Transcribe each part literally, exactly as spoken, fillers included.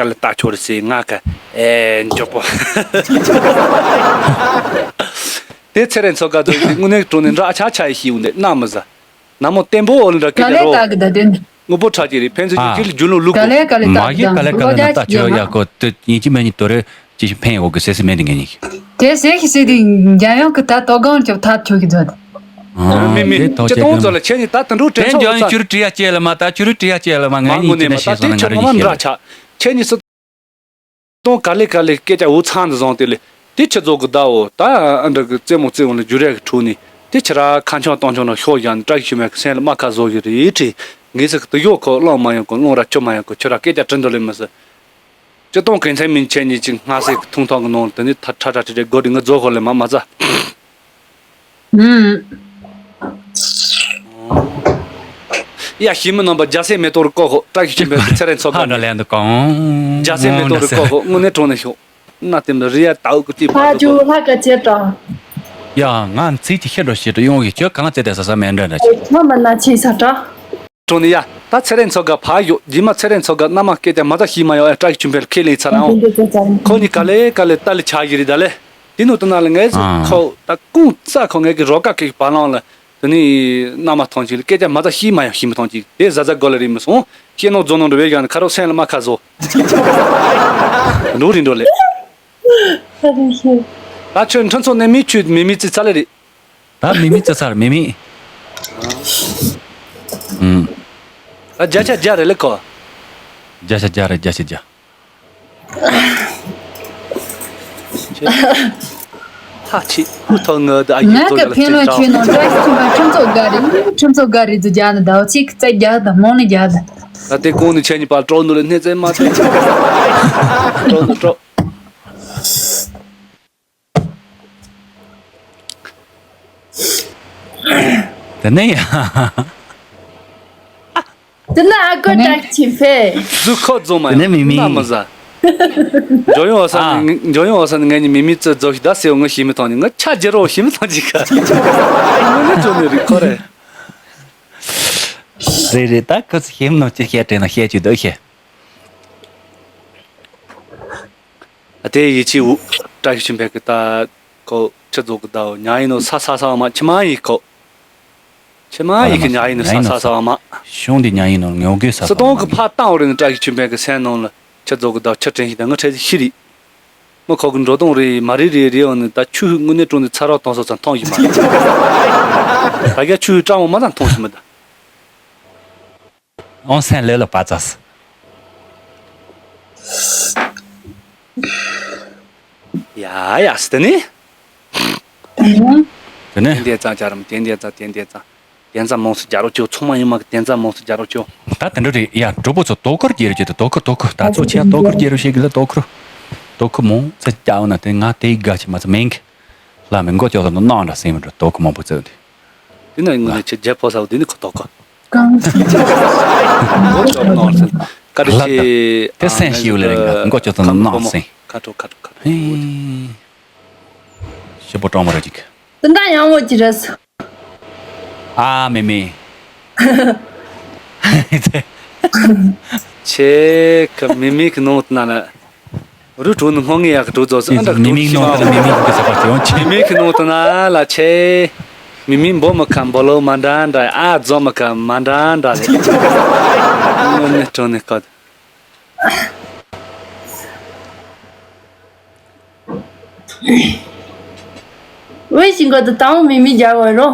ཀ་ལ་ལྟ་ཆོག་རེད་ཟེར། ང་ཀ་ཨེ་མགྱོགས་པོ། དེ་ཚེ་རིང་མཚོ་དགའ་ཚོ་དངོས་གནས་དྲང་གནས་འདྲ་ཆགས་ཆགས་ཤིག་འདི་གནང་མི་ཟ། ནང་མོ་བརྟན་པོ་འོ་ལ་འདྲ་གི་ག་ལེ་རོ། ད་གི་ད་དེ་ནི། དངོས་པོ་ཁྲག་གི་རེད། ཕན་ཚུན་ཨ། གཅིག་ལ་རྒྱུ་ལོ་ལུག་ག་གོ། ལེ་ག་ལེ་ད་མ་གི་གི་ད་ག་ལེ་ག་ལེ་ད་ད་ཆོས་ཡ་གོ་དེ་ཡིན་གཅིག་མིན་གཉིས་དོ་རེ་ཅི་ཞིག་ཕན་ཡོད་གི་ཟེར་སི་མེད་འདི་ངེད་གཉིས། དེ་ཟེར་གི་ཟེར་དེ་འཇམ་དབྱངས་གི་ད་དོ་སྒང་ཅོག་ཐབས་ཆོག་གི་མཛོད། ཨ་མི་མི་དེ་ཐོག་ཅི་ཅེ་གཏོང་ཚོ་ལ་ཁྱེད་གཉིས་ད་དུད་འགྲོ་དྲན་དེ་ཚོ་འཇམ་ཡང་ཚ། ཁྱོད་རུ་བྲིས་ཡ་ཅེ་ལ་མ་ད་ཁྱོད་རུ་བྲིས་ཡ་ཅེ་ལ་མ་ང་མ་གཉིས་དངོས་ཀྱི་གནས་མ་ནས་ད་ཤེས་སོང་ན་ང་རུ་ཡིན་ཤེས་ལ་མ། ཁྱེད་གཉིས་སུ། གཏོང་ག་ལེ་ག་ལེ་སྐད་ཆ་འུ་ཚང་དུ་བཟུང་དེ་ལེ། དེ་ཁྱི་ཚོ་གི་ཟླ་འོ་ད་ཨ་འདྲ་གི་རྩེད་མོ་རྩེད་འོང་ལ་རྒྱུ་རས་གི་ཁྲུ་ནི། དེ་ཁྱི་ར་ཁ་ཆུང་སྟོང་ཆུང་ན་ཤོག་བཞག་ནི་བཀྲ་ཤིས་ཆུ་མེད་གི་སེམས་ལ་མ་ཁ་བཟོ་གི་རེད་དྲི། ངེས་སི་གི་དུ་ཡོད་ཁོ་གླང་མ་ཡོང་གི་གླང་ར་ཆུ་མ་ཡོང་གི་ཁྱི་ར་སྐད་ཆ་དྲི་འདོད་ལེ་མི་སི། སྤྱི་སྟོང་གི་མཚན་མིན་ཆེ་ཉིད་ཅིག་སྔ་སེ་གི་ཐུང་ཐང་གི་ནང་དུ་ནི་ཐ་ཁྲ་ཁྲ་ཁྲི་རེ་སྒོ་རི་ང་རྫོ་ཁོ་ལེ་མ་མ་ཟ། ཨུམ། ཡ་ཤི་མི་རྣམ་པ་རྒྱ་སེ་མེ་ཏོག་རུ་བཀོག་ཧོ། བཀྲ་ཤིས་ཆུ་མེད་ཚེ་རིང་མཚོ་དགའ་ཧ་འདྲ་ནི། ལན་དུ་གང་རྒྱ་སེ་མེ་ཏོག་རུ་བཀོག་ཧོ། དངོས་གནས་དྲང་གནས་ཤོག་ན་དེ་འདྲ་རི་ཡ་དའུ་ཀུ་ཏི་ཕ་ཨ་ཇུ་ལྷ་ཀ་ཅེ་ཏྲ། ཡ་ང་ཚིག་ཅིག་ཤི་འགྲོ་ཤི་འགྲོ་ཡོང་གི་ཁྱོད་གང་ཚེ་དེ་ས་ས་མེ་འདྲ་འདྲ་ཅིག་ཁྱོད་མ་ན་ཆེ་ས་ཏྲ། དྲང་ནི་ཡ། ད་ཚེ་རིང་མཚོ་དགའ་ཕ་ཡོད། རྗེས་མ་ཚེ་རིང་མཚོ་དགའ་མནའ་མ་སྐད་ཆ་མ་ད་ཤི་མ་ཡོད་ཨེ། བཀྲ་ཤིས་ཆུ་འཕེལ་ཁས་ལེན་ཚར་ཨང་། ཁོ་གཉིས་ག་ལེ་ག་ལེ་ལྟ་ལི་ཆ་ཡི་རི་ད་ལེ། དེ་ནུ་དུ་ན་ལ་ངས་ཨ། ཁོ་ད་ཀུང་རྩ་ཁོ་ངས་ཀྱི་རོ་ཀ་ཀེག་བ་ལང་ལ། དེ་ནི་མནའ་མ་ཐང་ཅིག་ལ་སྐད་ཆ་མ་ད་ཤི་མ་ཡོད་ཤི་མི་ཐང་ཅིག་དེ་ཟ་ཟ་གོ་ལ་རི་མི་སོང་། ཤེས་ནོ་རྫོ་ནོ་འདྲ་བས་ཀྱང་ཁ་རོག་སེམས་ལ་མ་ཁ་བཟོ། ལུག་རིན་འགྲོ་ལེ། ད་ཁྱོད་ཁྲིམས་ཚོགས་ནས་མི་ཁྱོད་མི་མི་ཙི་ཚ་ལེ་རེད། ད་མི་མི་ཙི་ཚར་མི་མི། ཨུམ། ད་བརྒྱ་ཆ་བརྒྱ་རེད་ལེ་ཁོ། བརྒྱ་ཆ་བརྒྱ་རེད་བརྒྱ་ཆ་བརྒྱ། ཐག་ཆེ་ཧུ་ཐོ་ངོ་ད་ཨ་ཡིན་ང་ཚོ་གི་ལ་ཕན་ལོ་ཆེ་ནོ་བཀྲ་ཤིས་ཆུ་མ་ཁྲིམས་ཚོགས་དགའ་རེད། ཁྲིམས་ཚོགས་དགའ་རེད་ཚོ་རྒྱ་ནི་ཟླ་བ་ཚིག་རྩ་རྒྱ་དང་མོ་ནི་རྒྱ་དང་། ད་དེ་གོང་ནས་ཆེ་ཉི་པ་ཀྲོ་ནུ་ལ་སྣེ་ཚན་མ་ཚན་ཀྲོ་ནུ་ཀྲོ། དེ་ནས་ཡ། དེ་ན་ཨ་ཀོ་ཀྲག་ཆི་ཕེ། གཟུགས་ཁོག་རྫོང་མ་དེ་ནས་མི་མི། ཡང་ན་མི་ཟ། འཇོ་ཡོང་བ་ས་ཨ། ནས་འཇོ་ཡོང་བ་ས་ནས་ངས་ནི་མི་མི་ཙི་རྫོགས་ཤིག་ད་སེའུ་ངས་ཤི་མི་ཐང་ནི་ངས་ཆ་རྒྱལ་རོགས་ཤི་མི་ཐང་ཅིག་ག་ངོ་ནས་འཇོ་ནི་རིག་ཁོ་རེད། རེད་རེད་ད་ཁོ་ཚོ་ཤེས་མི་ནོ་ཅི་བཤད་དྲན་ན་བཤད་ཅི་འདུག་ཤེས། ཨ་དེ་ཡི་ཆི་འུ། བཀྲ་ཤིས་ཆུ་འཕེལ་གི་ད་ཁོ་ཆི་རྫོགས་གི་ད་འུ་ཉ་ཡིན་ནོ་ས་ས་ས་མ་ཆི་མ་ཡི་ཁོ། ཆི་མ་ཡི་གི་ཉ་ཡིན་ནོ་ས་ས་ས་མ། གཞུང་འདི་ཉ་ཡིན་ནོ་ངོ་དགོས་ས་ས་སི་ཏོང་གི་མ། ཕ་བཏང་བ་རེད་ནི་བཀྲ་ཤིས་ཆུ་འཕེལ་གི་སེམས་ནང་ལ་ཆི་རྫོགས་གི་ད་ཆི་དྲན་ཤི་ད་ང་ཁྲེ་ཤི་རི། མ་ཁོ་གི་འགྲོ་སྟོང་རེ་མ་རེ་རེ་རེ་འོ་ནི་ད་ཆུ་དངོས་གནས་དྲང་ནི་ཚ་རོག་གཏོང་ས་ཚ་མཐོང་ཡི་མ། ད་ག་ཆུ་སྐྲ་མོ་མ་ད་མཐོང་ཤི་མི་ད། ཨོང་སན་ལེ་ལ་པ་ཙ་སི། ཡ་ཡ་སི་ཏི་ནི། དེ་ནས་དེ་འདྲ་ཙང་ཅ་རམ་དེ་འདྲ་ཙང་དེ་འདྲ་ཙང་། དེ་ཙང་མོང་སི་རྒྱ་རོ་ཅོ་ཚང་མ་ཡོད་མ་གི་དེ་ཙང་མོང་སི་རྒྱ་རོ་ཅོ། ད་དེ་འདྲ་རེད་ཡ་གྲོགས་པོ་ཚོ་དོ་ཁུར་རྒྱལ་རོ་ཅོ་དོ་ཁུར་དོ་ཁུར་ད་ཚོ་ཆེ་དོ་ཁུར་རྒྱལ་རོ་ཤེས་གི་ལ་དོ་ཁུར། དོ་ཁུར་མོང་ཚ་རྒྱ་འོ་ན་དེ་ང་དེ་ག་ཆེ་མ་ཚ་མེང་གི། ལ་མི་མགོ་ཅོག་ལ་ནང་འདྲ་སེམས་འགྲོ་དོ་ཁུར་མང་པོ་བཙལ་དུས། དེ་ན་ངོ་ནས་ཆེ་རྒྱལ་ཕོ་ས་བོ་དེ་ནི་ཁོ་དོ་ཁུར། གང་། མགོ་ཅོག་ནང་སེམས་ཀ་རི་ལ་ཆེ། དེ་སེམས་ཤིའུ་ལེ་རིང་ག་མགོ་ཅོག་ཙམ་ནང་སེམས། ཁ་དྲོ་ཁ་དྲོ་ཁ་དྲོ། ཧེ། ཞེ་པོ་གྲོགས་མོ་ར་ཅིག་དེ་འདྲ་ཡང་མོ་ཅི་རེད། ཨ་མེ་མེ། ཆེ་ཁ་མེ་མེ་གི་ནང་དུ་ན་ལ། རུ་གྲོ་ནི་སྔོ་ངེ་ཡག་གི་གྲོ་རྫོགས་སུ་ཨ་འདྲ་མེ་མེ་གི་ནང་དུ་ན་མེ་མེ་གི་ས་པ་ཅི་ཡོང་ཆེ། མེ་མེ་གི་ནང་དུ་ན་ལ་ཆེ། མེ་མེ་འབོ་མི་ཁ་འབོ་ལོ་མ་འདྲ་འདྲ་ཨ་རྫོགས་མི་ཁ་མ་འདྲ་འདྲ་ལེ། སྔོ་ནི་གྲོ་ནི་ཁ། ཝེ་ཤིང་གོ་དུ་དང་མི་མི་རྒྱ་བོ་རོ།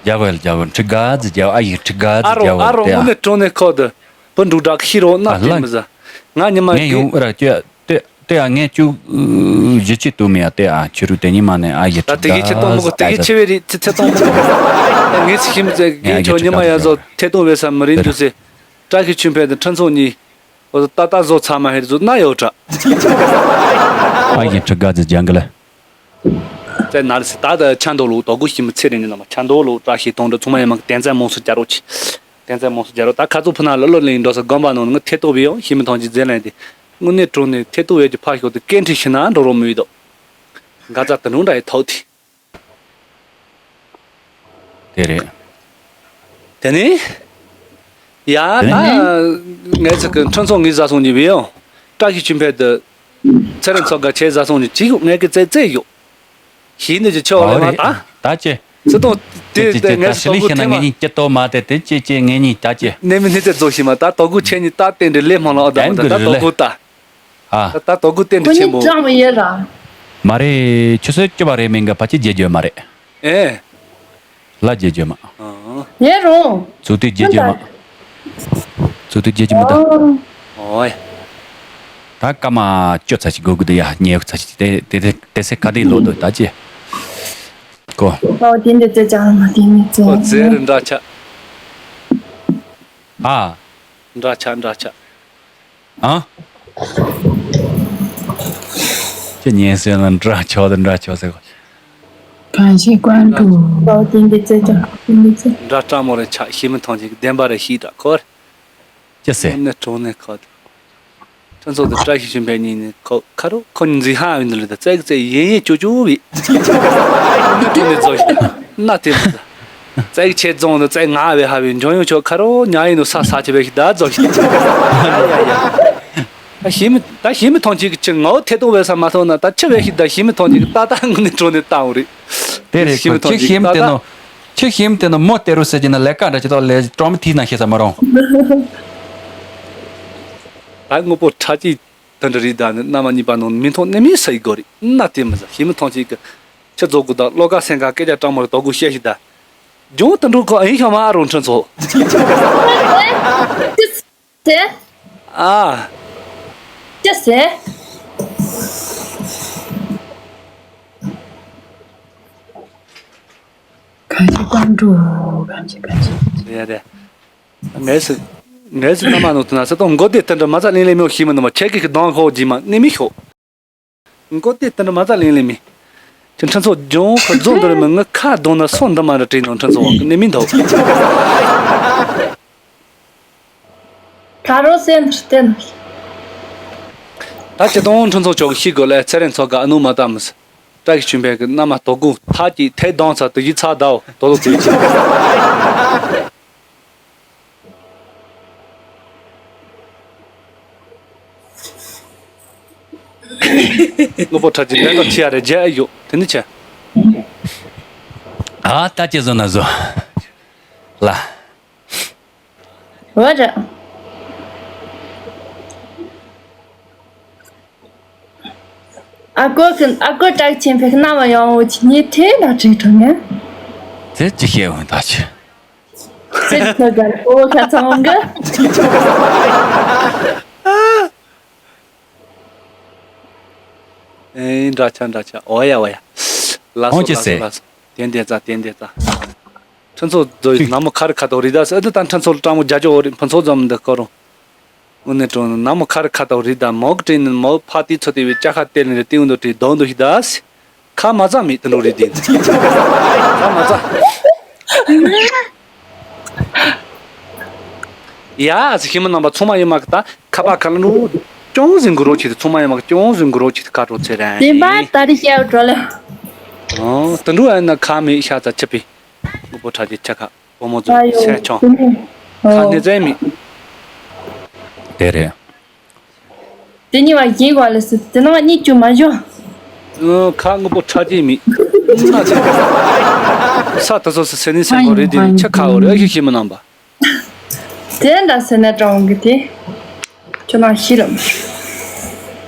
རྒྱ་བོ་རྒྱ་བོ་ཁྲི་ག་ཙི་རྒྱ་བོ་ཨ་ཡི་ཁྲི་ག་ཙི་ཨ་རོ་རྒྱ་བོ་ཨ་རོ་དེ་ཨ། དངོས་གནས་དྲང་གནས་ཁོ་དུ་བུ་འབྲུག་སྒྲ་ཤི་རོ་ན་ཨ་དེ་ལ་མི་ཟ། ང་ཉི་མ་ངས་དེ་ཡོང་ར་ཅོ་དེ་དེ་ཨ་ངས་ཅུ་བཞི་ཅི་དུ་མི་ཡ་དེ་ཨ་ཆུ་རུ་དེ་ཉི་མ་ནས་ཨ་ཡི་ད་ཁྲི་དེ་ག་གི་ཆེ་སྟོང་མོ་གོ་དེ་གི་ཆེ་བའི་རི་ཚེ་ཚེ་སྟོང་མོ་གོ། ངས་ཚེ་ཤི་མི་ཚེ་ངས་ཆོ་ཉི་མ་ཡ་ཟོ་ཐེ་སྟོང་བའི་ས་མི་རིན་དུ་སེ། བཀྲ་ཤིས་ཆུ་འཕེལ་དང་ཁྲིམས་ཚོགས་གཉིས། འོ་ད་ད་བཟོ་ཚང་མ་ཧེ་བཟོ་ན་ཡོད་དྲ། ཨ་ཡིན་ཁྲི་ག་ཙི་ལྗང་གི་ལ། ཙེ་ན་ལ་སི་ད་ད་ཆ་མདོ་ལུག་དོ་གུ་ཤི་མི་ཚེ་རིང་ནི་ན་མ་ཆ་མདོ་ལུག་བཀྲ་ཤིས་གཏོང་འདྲ་ཚང་མ་ཡ་མ་གི་དན་ཙན་མོང་སུ་རྒྱ་རོགས་ཆི། དན་ཙན་མོང་སུ་རྒྱ་རོགས་ད་ཁ་ཚུགས་ཕུ་ན་ལ་ལོ་ལེན་འགྲོ་ས་དགོན་པ་ནང་ནི་ཐེ་གཏོགས་བི་ཡོང་ཤི་མི་ཐང་ཅི་ཛེ་ལན་དེ། དངོས་གནས་དྲང་ནས་ཐེ་གཏོགས་བས་ཀྱི་ཕ་ཤོག་ཏུ་སྐད་འཕྲིན་ཤི་ན་འགྲོ་རོགས་མི་ཡོད་དོ། འགའ་ཙ་ད་ནུང་འདྲ་ཡི་ཐོག་ཐི། དེ་རེད། དེ་ནས། ཡ་དེ་ད། ནས། ངས་ཚིག་གི་ཁྲིམས་ཚོགས་ངའི་བཟའ་སོང་ཉིད་བི་ཡོང་། བཀྲ་ཤིས་ཆོས་འཕེལ་དུ་ཚེ་རིང་མཚོ་དགའ་ཆེ་ཟ་སོང་ནས་ཅི་ཡོད་ངས་ཀི་ཙེ་ཙེ་ཡོད། ཤིས་ནི་ཅི་ཆེ་བ་ལས་མ་ད། ད་ཅི། ཙི་ཏོ་དེ་ཅི་ཅི་དེ་ཅི་ངས་ད་ཤི་ལི་ཤི་ན་ངས་ཉིན་སྐྱི་ཏོ་མ་དེ་དེ་ཅི་ཅི་ངས་ཉིན་ད་ཅི། ནས་མི་ནི་ཙེ་ཛོ་ཤི་མ་ད་དོ་གུ་ཆེ་ཉི་ད་ཏེ་འདྲི་ལེ་མ་ལ་ཨ་ད་མ་ད་ད་དོ་གུ་ད། ཨ། ད་ད་དོ་གུ་ཏེ་འདྲི་ཆེན་པོ། མ་རེད་ཆུ་ཚོད་བཅུ་པ་རེད་མིན་གི་ཕ་ཅི་རྗེས་འཇོད་མ་རེད། ཨེ། ལ་རྗེས་འཇོད་མ། ཡེ་རུང་། ཚུགས་དུས་རྗེས་འཇོད་མ། ཚུགས་དུས་རྗེས་འཇོད་མ་ད། ཨོ། ཨོའི། ད་སྐར་མ་བཅུ་ཚ་ཞིག་དགོས་ཀྱི་འདུག་ཡ་ཉེ་ཚ་ཞིག་དེ་དེ་དེ་དེ་སེ་ཁ་དེ་ལོ་འདུག་ད་ཅི། ཀོ། ཨོ་དེ་འདྲ་ཙེ་ཅང་མ་དེ་ནི་ཙེ། ཨོ་ཙེ་རི་འདྲ་ཆ། ཨ། འདྲ་ཆ་འདྲ་ཆ། ཨ། ཁྱེད་ཉན་སོན་ལ་འདྲ་ཆོག་དང་འདྲ་ཆོག་ཟེར་གོ། གང་ཞིག་ཀོན་ཀྲུའུ། ལའོ་ཏིན་གྱི་རྩེ་ཅོ་ཏིན་གྱི་རྩེ། འདྲ་སྤྲང་མོ་རེ་ཆགས་ཤི་མི་ཐང་ཅིག་བདེན་པ་རེ་ཤི་དྲག་ཁོར། ཅི་ཟེར། ནི་གྲོང་ནས་ཁ། ཁྲ་ཚོགས་དུ་བཀྲ་ཤིས་ཆོས་འཕེལ་གཉིས་ནི་ཁོ་ཁ་རོ་ཁོ་གཉིས་འཛིན་ཧ་བི་འདི་ལ་ད་བཙལ་གི་བཙལ་ཡེ་ཡེ་ཅོ་ཅོ་བི། ནི་གྲོང་ནས་རྫོགས་ཤི་ན་དེ་མི་ཟ། ཙེག་ཆེ་རྫོང་དུ་ཙེག་ང་བའི་ཧ་བའི་འཇོན་ཡོད་ཆོག་ཁ་རོ་ཉ་ཡིན་ནོ་ས་ས་ཆེ་བའི་ཤི་ད་རྫོགས་ཤི། ད་ཞི་མི་ད་ཞི་མི་ཐོང་ཅིག་ཅི་ངའོ་ཐེ་གཏོགས་བས་ས་མ་ཐོང་ན་ད་ཆེ་བའི་ཤི་ད་ཞི་མི་ཐོང་ཅིག་ད་ད་ངུ་ནི་གྲོ་ནི་ཏང་རེད། དེ་རེད་ཞི་མི་ཁོ་ཐོང་ཅིག་ད་ད། ཁྱི་ཞི་མི་དེ་ནོ་མོ་དེ་རུ་ཟེར་གྱི་ན་ལས་ཀ་འདྲ་ཅི་ཐོག་ལས་གྲོང་མི་ཐིག་ན་ཤེས་ས་མ་རུང་། ད་དངོས་པོ་ཁྲ་ཅིག་ད་འདྲ་རེད་ད་ནི་མནའ་མ་གཉིས་པ་ནང་མི་མཐོང་ནི་མི་ས་ཡི་གོ་རེད་ན་དེ་མི་ཟ་ཞི་མི་ཐོང་ཅིག་གི་ཆུ་རྫོགས་དགོས་ད་བློ་དགའ་སེང་ག་སྐད་ཆ་སྤྲང་མོ་རེ་དོ་དགོས་བཤད་ཤི་ད། ཇོང་དུ་འགྲོ་ཁོ་ཨིན་ཤ་མ་རུང་ཁྲི་ཚོ། ཅི་ཟེར། ཨ། ཅི་ཟེར། གང་ཞིག་ཀོན་ཀྲུའུ་གང་ཞིག་གང་ཞིག་རེད་རེད། ངས་སུ། ངས་སུ་མནའ་མ་ནོ་དུ་ན་ས་དོང་མགོ་དེ་དེ་འདྲ་མ་ཚ་ལིང་ལིང་མེའོ་ཤི་མི་ནུ་མ་ཁྱེད་ཀྱི་གི་གདོང་ཁོག་ཇི་མ་ནི་མི་ཤོག་མགོ་དེ་དེ་འདྲ་མ་ཚ་ལིང་ལིང་མེ། ཁྱེད་ཁྲི་ཚོ་ལྗོངས་ཁ་རྫོང་འདིར་མི་ངི་ཁ་གདོང་ན་སོ་འདི་མ་འདྲ་བྲིས་ནོ་ཁྲི་ཚོ་ནི་མི་འདུག་ཁ་རོ་སེ་འདིར་བསྟན། ད་ཅི་དོང་ཁྲི་ཚོ་ཅོག་ཤི་དགོས་ལས་ཚེ་རིང་ཚོ་ག་ཨ་ནུ་མ་ད་མི་སི། བཀྲ་ཤིས་ཆོས་འཕེལ་གི་མནའ་མ་དོ་དགུ་ཐག་གི་ཐལ་གདོང་ཚ་དུ་ཡི་ཚ་དའོ་དོ་དོ་དུ་ཅི། དངོས་པོ་ཁྲ་ཅིག་ལན་དུ་ཆི་ཡ་རེ་རྒྱ་ཡོད་དེ་ནི་ཆེ། ཨ་ད་ཅི་བཟོ་ན་བཟོ། ལ། འོ་རེད། ཨ་ཀོ་གི་ཨ་ཀོ་བཀྲ་ཆེན་ཕེ་ཁི་ན་མ་ཡོང་འོ་ཅི་ཉི་ཐེ་ན་ཅི་ཐོང་ཡ། དེ་ཅི་ཤེས་འོང་ད་ཆི། ཚེ་ཐོ་གར་ཨོ་ཁ་ཚང་གི། ཨེ་འདྲ་ཆ་འདྲ་ཆ་ཨོ་ཡ་ཨོ་ཡ། ལ་སོ་ལ་སོ་ལ་སོ། དེན་དེ་ཙ་དེན་དེ་ཙ། ཁྲི་ཚོ་རྫོ་ཡི་ནམ་མོ་ཁ་རི་ཁ་ཐོག་རི་དྭགས་སི་ཨ་དུ་དང་ཁྲི་ཚོ་ལ་སྤྲང་མོ་རྒྱ་ཅོ་འོ་རི་ཕུན་ཚོགས་འཛོམས་འདི་སྐོར་རུང་། དངོས་གནས་དྲང་ནམ་མོ་ཁ་རི་ཁ་ཐོག་རི་དྭགས་མོ་གི་དྲིན་ནི་མོ་ཕ་ཏི་ཚོ་དེ་བའི་ཅ་ཁ་དེ་ལ་རི་ཏི་འུ་འདུ་དྲི་དོང་འདུ་ཤི་དཱ་སི། ཁ་མ་ཙམ་མི་དུ་འགྲོ་རི་དེ་ཁ་མ་ཙམ། ཡ་ཨ་སི་ཤི་མི་རྣམ་པ་ཚང་མ་ཡིན་མ་གི་ད་ཁ་པ་ཁ་ལ་འགྲོ་ཅུང་ཟིན་གུ་རོ་ཆེ་དུ་ཚང་མ་ཡིན་མ་གི་ཅུང་ཟིན་གུ་རོ་ཆེ་དུ་ཁ་གྲོ་ཚེ་རན་དེ་མ་ད་རི་ཤའོ་གྲོ་ལ། ཨོ་དུ་འགྲོ་ཨ་ན་ཁ་མི་ཤ་ཚ་ཆི་པི། དངོས་པོ་ཁྲ་ཅིག་ཆ་ཁ་བུ་མོ་ཚོ་ཨ་ཡོ་སེ་ཆོང་། ཁ་ནེ་ཙེ་མི། དེ་རེད། དེ་གཉིས་བ་ཡིན་གོ་ལ་སི་དེ་ནང་གཉིས་ཅུ་མ་ཞོ། ཁ་དངོས་པོ་ཁྲ་ཅིག་མི། ན་ཅིག་ས་ད་སོ་སི་སེ་ནི་སེ་གོ་རེ་དེ་ཆ་ཁ་འོ་རེ་ཨ་ཤི་ཤི་མི་རྣམ་པ། དེ་འདྲ་སེ་ན་གྲོང་གི་དེ། ཁྱོད་ན་ཤི་རམ།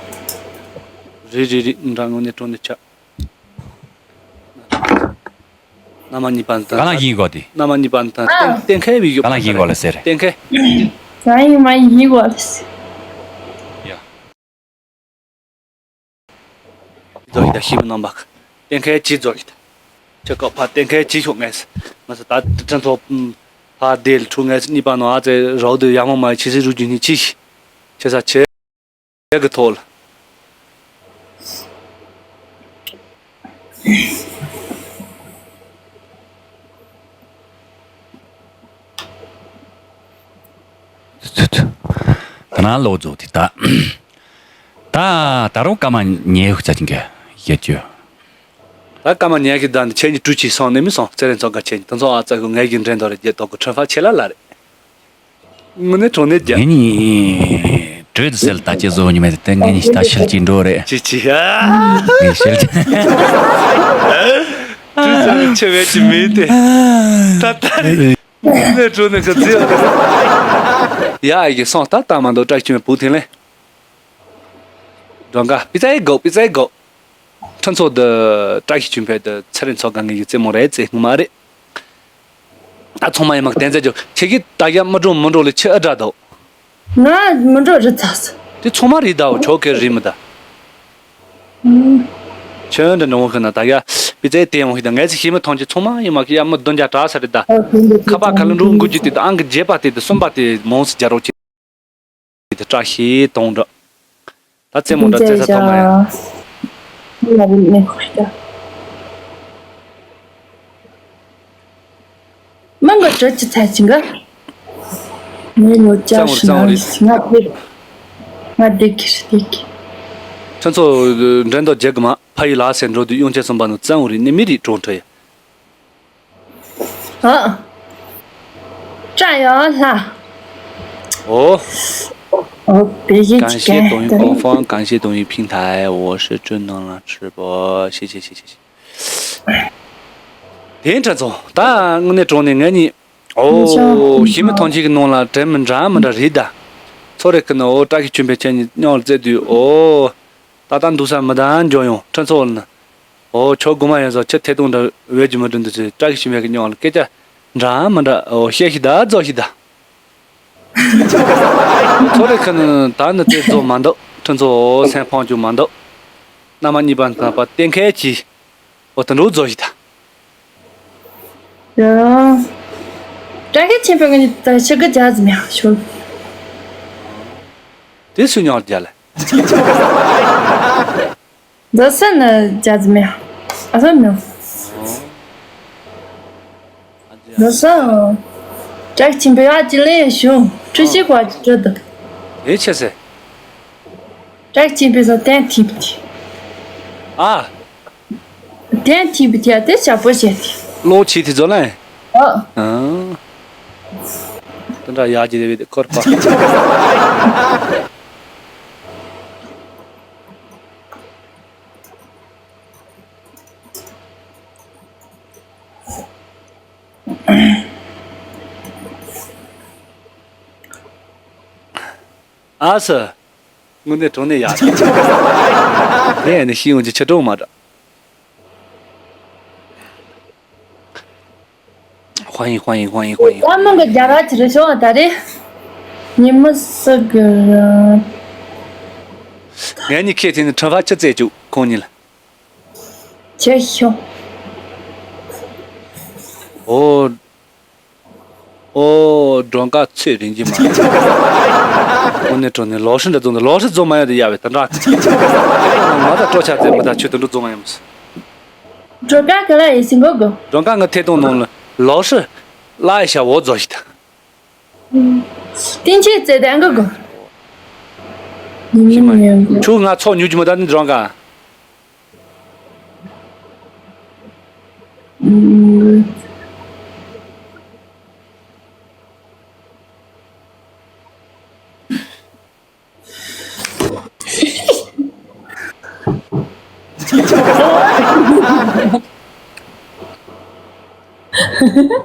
རེ་རེ་རེ་འདྲ་ངོ་ནས་གྲོང་ནས་ཆ། མནའ་མ་གཉིས་པ་འདི་ག་ལ་ཡིན་གོ་དེ། མནའ་མ་གཉིས་པ་འདི་ཨ། གཏན་གཏན་འཁེལ་བའི་ཡོད་ག་ལ་ཡིན་གོ་ལ་ཟེར། གཏན་འཁེལ། ང་ཡིན་མ་ཡིན་གོ་ལ་ཟེར། ཡ། རྫོགས་ཡི་ད་ཤི་བ་རྣམ་པ། གཏན་འཁེལ་གྱིས་རྫོགས་ཡི་ད། ཁྱེད་ཀ་ཕ་གཏན་འཁེལ་གྱིས་ཤོག་ངས། ང་ཚོ་ད་དྲན་ཚོ། ཕ་དེ་ལ་ཁྲུ་ངས་གཉིས་པ་ནང་ཨ་ཙེ་རོགས་དུ་ཡག་མོ་མ་ཡི་ཆི་སི་རུ་རྒྱུ་ནི་ཆི་ཤི། ཁྱེད་ས་ཆེ། གི་ཐོག་ལ། ད་ན་ལོ་རྫོགས་དེ་ད། ད་ད་རུང་སྐར་མ་ཉལ་ཧུ་ཚ་ཅིང་གི་ཡེ་ཅུ། ད་སྐར་མ་ཉལ་གི་ད་འདི་ཆེན་གྱི་གྲུ་ཆི་སོང་ནས་མི་སོང་ཚེ་རིང་ཚོ་ག་ཆེན་གྱི་དུ་ཚོ་ཨ་ཙ་གི་ངས་གི་འདྲེན་དོ་རེ་རྒྱལ་དོ་གི་ཁྲོན་ཧྥ་ཆེ་ལ་ལ་རེད། དངོས་གནས་གྲོང་ནས་རྒྱ། ངེད་གཉིས་ དྲོད་དུ་སེལ་ད་ཅི་བཟོ་ཉི་མེད་དེ་ངས་ཉི་ཤི་ད་ཤིལ་གྱིས་འགྲོ་རེད། ཅི་ཅི་ཡ། ངས་ཤིལ་གྱིས། དྲོད་ཚ་ཆེ་བས་ཅི་མིན་ཏེ། ད་ད་རེད། ནས་འགྲོ་ནས་ག་ཚི་ཡ། ཡ་ཡི་སོང་ད་ད་མ་འདོད་བཀྲ་ཤིས་ཆོས་འཕེལ་བུ་ཐེན་ལེ། སྒྲོན་ག་པི་ཙའི་གོ་པི་ཙའི་གོ། ཁྲིན་ཚོ་འདི་བཀྲ་ཤིས་ཆོས་འཕེལ་དུ་ཚེ་རིང་ཚོ་གང་གི་རྩེད་མོ་རེད་རྩེད་ངུ་མ་རེད། ད་ཚང་མ་ཡི་མ་གཏན་ཚད་ཅོ་ཁྱེད་ཀྱིས་ད་ཡ་མི་འགྲོ་མི་འགྲོ་ལ་ཆི་ཨ་དྲ་དོ། ང་མི་འགྲོ་རི་ཚ་ས། དེ་ཚང་མ་རི་དའོ་ཆོ་གེ་རི་མི་ད། ཁྱོད་འདི་འགྲོ་ཁ་ན་ད་ཡ་པི་ཙའི་དེ་ཡོང་ཤི་ད་ངས་ཚི་ཤི་མི་ཐོང་ཅི་ཚང་མ་ཡི་མ་གི་ཡ་མི་བདུན་བརྒྱ་དྲག་ས་རི་ད། ཁ་པ་ཁ་ལ་འགྲོ་འགུ་ཅི་དེ་ད་ཨང་གི་རྗེས་པ་དེ་དེ་གསུམ་པ་དེ་མོང་སི་རྒྱ་རོགས་ཅི། དེ་བཀྲ་ཤིས་གཏོང་འདྲ། ད་རྩེད་མོ་འདྲ་རྩེ་ས་ཐོག་མ་ཡ། མི་འགོ་གྲོད་ཀྱི་ཚད་ཅིང་ག་ངའི་ལོ་བཅུ་ཧྲི་ན་ང་བདེ། ང་བདེ་གི་རེད་བདེ་གི། ཁྱོད་ཚོ་འགྲན་ཟླ་རྒྱག་གི་མ་ཕ་ཡི་ལ་སེ་འགྲོ་དུས་གཡུང་ཆེན་གསུམ་པ་ནང་བཙན་བོ་རེད་ནི་མི་རིགས་གྲོང་ཁྲོད་ཡ། ཨ། ཀྲ་ཡོ་ལྷ། ཨོ། ཨོ་བེ་ཞིག་ཅི་感谢抖音播放，感谢抖音平台，我是正能量直播，谢谢谢谢谢谢。དེ་འདྲ་ཚོ་ད་དངོས་གནས་དྲང་གནས་ངེད་གཉིས་ཨོ་ཤི་མི་ཐང་ཆེན་གྱི་ནང་ལ་དྲན་མི་འདྲ་མི་འདྲ་རེད་ད། ཚོ་རེ་ཁི་ནི་ཨོ་བཀྲ་ཤིས་ཆོས་འཕེལ་ཁྱེད་གཉིས་མཉམ་ལ་རྩེ་དུས་ཨོ། ད་ལྟ་འདུག་ས་མི་ད་འཇོ་ཡོང་ཁྲི་ཚོ་ལ་ནི། ཨོ་ཆོ་དགོང་མ་ཡོད་ཟོ་ཁྱི་ཐེ་གཏོང་འདྲ་བས་ཀྱི་མི་འགྲོ་འདུག་ཟེར་བཀྲ་ཤིས་ཆོས་འཕེལ་གྱི་མཉམ་ལ་སྐད་ཆ་འདྲ་མི་འདྲ་ཨོ་བཤད་ཤི་ད་རྫོགས་ཤི་ད། ཚོ་རེ་ཁི་ནི་ད་ནི་དེ་རྫོགས་མ་འདུག་ཁྲི་ཚོ་ཨོ་སེམས་ཕངས་རྒྱུ་མ་འདུག་མནའ་མ་གཉིས་པ་ད་པ་གཏན་འཁེལ་གྱིས་ཨོ་དུ་འགྲོ་རྫོགས་ཤི་ད། ཡ། བཀྲ་ཤིས་ཆོས་འཕེལ་ངས་ད་ཤི་གི་ཇ་ཟི་མེ་ཤོར། དེ་སུ་ཉོར་རྒྱ་ལ། འདི་སུ་ནི་ཇ་ཟི་མེ། ཨ་ཧ་མེ། འདི་སུ། བཀྲ་ཤིས་ཆོས་འཕེལ་ཨ་ཅི་ལེ་ཤོ། ཁྲི་ཤི་ཁོ་ཨ་ཅི་ཏྲི་ཏི། ཨེ་ཆེ་སེ། བཀྲ་ཤིས་ཆོས་འཕེལ་ས་གཏན་ཐིབ་ཐི། ཨ། གཏན་ཐིབ་ཐི་ཨ་དེ་ཞབས་པོ་བྱེད་ཐི། ལོ་ཆི་ཐི་ཛོ་ལན། ཨ། ཨ། དེ་འདྲ་ཡག་གི་རེད་བས་ཁོར་པ། ཨ་ས། དངོས་གནས་དྲང་གནས་ཡག་རེད། དེ་ཡང་ནི་ཤེས་ཡོང་གི་ཆེ་གྲོགས་མ་འདྲ།欢迎欢迎欢迎欢迎。ད་མི་གི་རྒྱ་ར་ཅི་རེད་ཤོག་ད་རེད། ཉི་མ་སུ་གི་ར། ངས་ནི་ཁྱེད་དེ་ནི་ཁྲ་བ་ཆུ་རྩེད་བཅུག་ཁོང་གཉིས་ལ། ཆེ་ཤོག་ཨོ། ཨོ། སྒྲོན་དཀར་ཚོས་རིན་གྱིས་མ་ཡིན། དངོས་གནས་དྲང་གནས་ལོ་ཧྲི་འདྲ་བཙོང་འདུག་ལོ་ཧྲི་བཙོང་མ་ཡོང་དུ་ཡ་བས་དེ་འདྲ། ང་ད་སྤྲོ་ཆ་ཙེ་མི་ད་ཆུ་དུ་འགྲོ་བཙོང་མ་ཡོང་མི་སྲིད། སྒྲོན་དཀར་ག་ལ་ཡིན་སྲིད་གོ་གོ། སྒྲོན་དཀར་ང་ཐད་གཏོང་ནང་ལ་ལོ་ཧྲི་ལ་ཡི་ཤ་འོ་རྫོ་ཞིག་ད། ཏིན་ཆེ་ཙེ་དན་གོ་གོ། ཆུ་ང་ཚོགས་ཉུལ་གྱི་མི་ད་ནི་སྒྲོན་དཀར།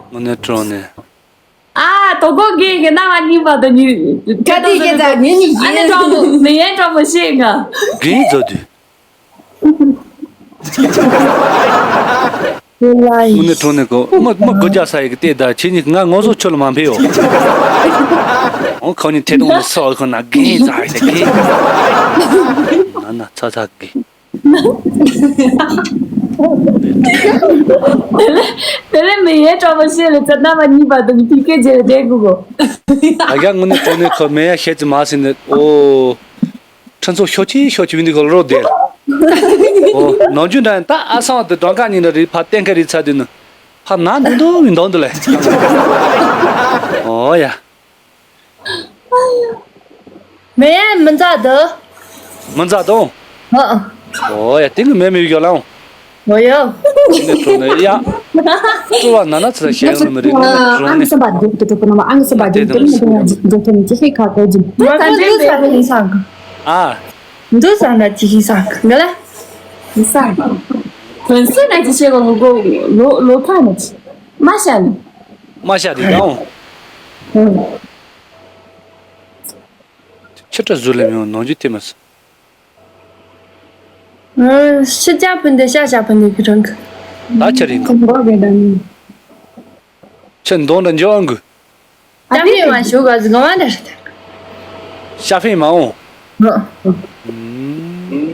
དངོས་གནས་དྲང་གནས། ཨ། དོ་ཀོ་གེ་གེ་ན་ང་གཉིས་པ་དང་གཉིས། ཀ་ཏི་གེ་ད་ངེད་གཉིས་ཡིན། ཨ་ནི་གྲོགས་པོ་མི་ཡན་གྲོགས་པོ་ཤེས་ང་། གེ་ཡིན་ཛོ་དུས། དངོས་གནས་དྲང་གནས་གོ། མི་མི་དགོས་རྒྱ་ས་ཡི་གི་ལྟས་ད་ཁྱེད་གཉིས་ང་ངོ་སོ་ཆོད་ལ་མ་འཕེལ་ཡོ། འོ་ཁོ་གཉིས་ཐད་གཏོང་ནས་སོགས་ཁོ་ན་གེ་ཡིན་ཛ་ཡི་ད་གེ། ན་ན་ཚ་ཚ་གེ། དེ་ལས་དེ་ལས་མི་ཡན་གྲོགས་པོ་ཤེས་ལ་ཙ་ན་མ་གཉིས་པ་དང་ཕི་ཀེ་ཇེ་རེ་དྲེ་གུ་གོ། ད་ཡ་དངོས་གནས་དྲང་གནས་ཁོ་མེ་ཡ་ཤེད་ཀྱི་མ་ཟིན་ནས་ཨོ། ཁྲི་ཚོ་ཤོ་ཆི་ཤོ་ཆི་བི་འདི་ཁོ་རོ་དེ། ཨོ། ནང་ཆུ་འདྲ་ཡང་ད་ཨ་སང་དུ་གྲངས་ཀ་གཉིས་འདྲ་རེད་ཕ་གཏན་ཁ་རེད་ཚ་དུས་ནི། ཕ་ན་འདུག་འདུག་མི་འདུག་འདུག་ལེ། ཨོ་ཡ། མེ་ཡན་མི་མཛའ་དུ། མི་མཛའ་དང་། ཨ། ཨོ་ཡ་དེ་གི་མེ་མེ་ཡོད་ལང་། ཨོ་ཡ། ནི་གྲོ་ནི་ཡ། སྤྲོ་བ་ན་ན་ཚ་ཞེས་ཡོང་མི་རེད། ནི་ནི་རང་ནི། ཨང་སམ་པ་འདུག་ཏུ་ཏུ་ནམ་ཨང་སམ་པ་འདུག་ཏུ་ནམ་འདུག་ཏུ་ནམ་ཅི་ཧེ་ཁ་ཏོ་ཇི། འདུག་ས་ནི་ས་ཁ་ཡིན་ས་གི། ཨ། འདུག་ས་ན་ཅི་ཧེ་ས་གི་ལ། ས་གི། ཕན་སེ་ན་ཅི་ཤེས་གོ་གོ་ལོ་ལོ་ཁ་ན་ཅི། མ་ཤ་ནི། མ་ཤ་དེ་དང་། ཧུང་། ཆུ་ཁྲ་བཟོས་ལེ་མི་ཡོང་ནང་རྒྱུ་དེ་མ་ཟ། ཨ། ཤི་ཅག་ཕུན་དེ་ཤ་ཤ་ཕུན་དེ་གི་རང་གི། ད་ཆ་རིང་གི། ཁོང་གོ་གི་ད་ནི། ཆུ་འདོང་འདྲ་འཇོག་ཨང་གི། ཤ་ཕན་མ་ཞུ་ག་ཟི་གོ་མ་འདྲ་ཤི་ད། ཤ་ཕན་མ་འོང་། ཨ། ཨུམ།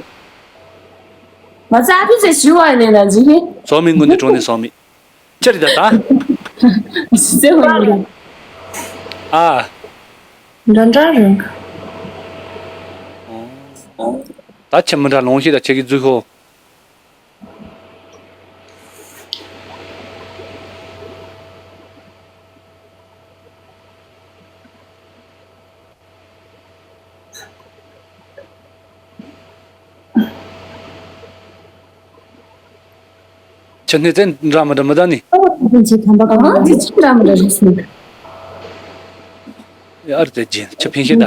མ་ཚ་ཕི་ཚེ་ཞུ་བ་ནས་ན་ཇི་ཧེ། ཚོགས་མི་དངོས་གནས་གྲོང་ནས་སོང་མི། ཅི་རེད་ད་ད། ཟེར་བ་ཡིན། ཨ། འདྲ་འདྲ་རེད། ད་ཁྱི་མི་འདྲ་ལོང་ཤེས་ད་ཁྱེད་ཀྱི་རྫུས་ཤོག་ཁྱེད་ནི་ཙན་འདྲ་མི་འདྲ་མི་ད་ནི། ཨོ་ཙི་ཙི་ཁམས་པ་གང་ཙི་ཙི་འདྲ་མི་འདྲ་རེད་ཟེར། ཨར་དེ་ཇིན་ཁྱེད་ཕན་ཤེས་ད།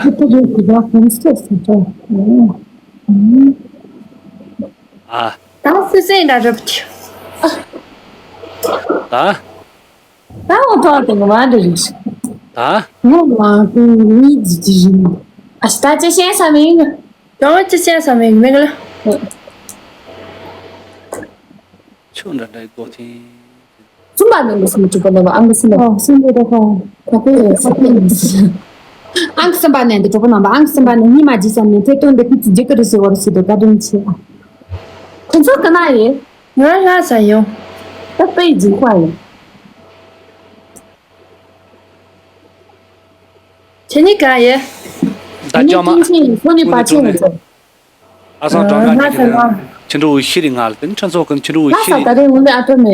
ཨ། ད་སི་སེ་འདྲ་རབ་ཀྱི། ད། ད་འོ་ཐོག་དེ་ང་མ་འདྲ་རེད། ད། ངོ་མ་ཀུན་གཉིས་ཀྱི་ཀྱི་རིང་། ཨ་ཤི་ད་ཅི་བཤད་ས་མིན། ད་ཅི་བཤད་ས་མིན་མིན་ལ། ཆུ་འདྲ་འདྲའི་སྒོ་ཐིན། གསུམ་པ་ནང་གི་སུམ་དྲུག་པ་ནང་ཨང་གི་སུམ་པ། ཨོ་གསུམ་པ་ད་ཁ། ཁ་ཁོས་ས་ཁོས། ཨང་གི་གསུམ་པ་ནས་འདི་དྲུག་པ་ནང་པ་ཨང་གི་གསུམ་པ་ནས་གཉིས་མ་བརྗེས་ས་ནས་ཐད་གཏོང་འདི་ཁུ་ཚི་རྒྱུ་ཀ་རི་སི་བོ་རི་སི་དོ་བཀའ་དྲིན་ཆེ། ཁོ་ཚོ་ག་ན་ཡིན། ང་ལྷ་ས་ཡོང་། ད་པའི་འཇིགས་པ་ཡིན། ཁྱེད་ནི་ག་ཡེ། ད་ཅོ་མ། ཁྱེད་ནི་ཀིན་ཆེན་ཡིན་ཁོ་ནི་པ་ཆེན་ཡིན་ཚོ། ཨ་སང་གྲོང་ཁ་ཉི་ཁྱེད་ཁྱི་འགྲོ་བའི་ཤི་རི་ང་ལ་དེ་ནི་ཁྲ་ཚོ་ཀུན་ཁྱི་འགྲོ་བའི་ཤི་རི། ད་རེས་ངུ་ནི་ཨ་ཏོ་མེ།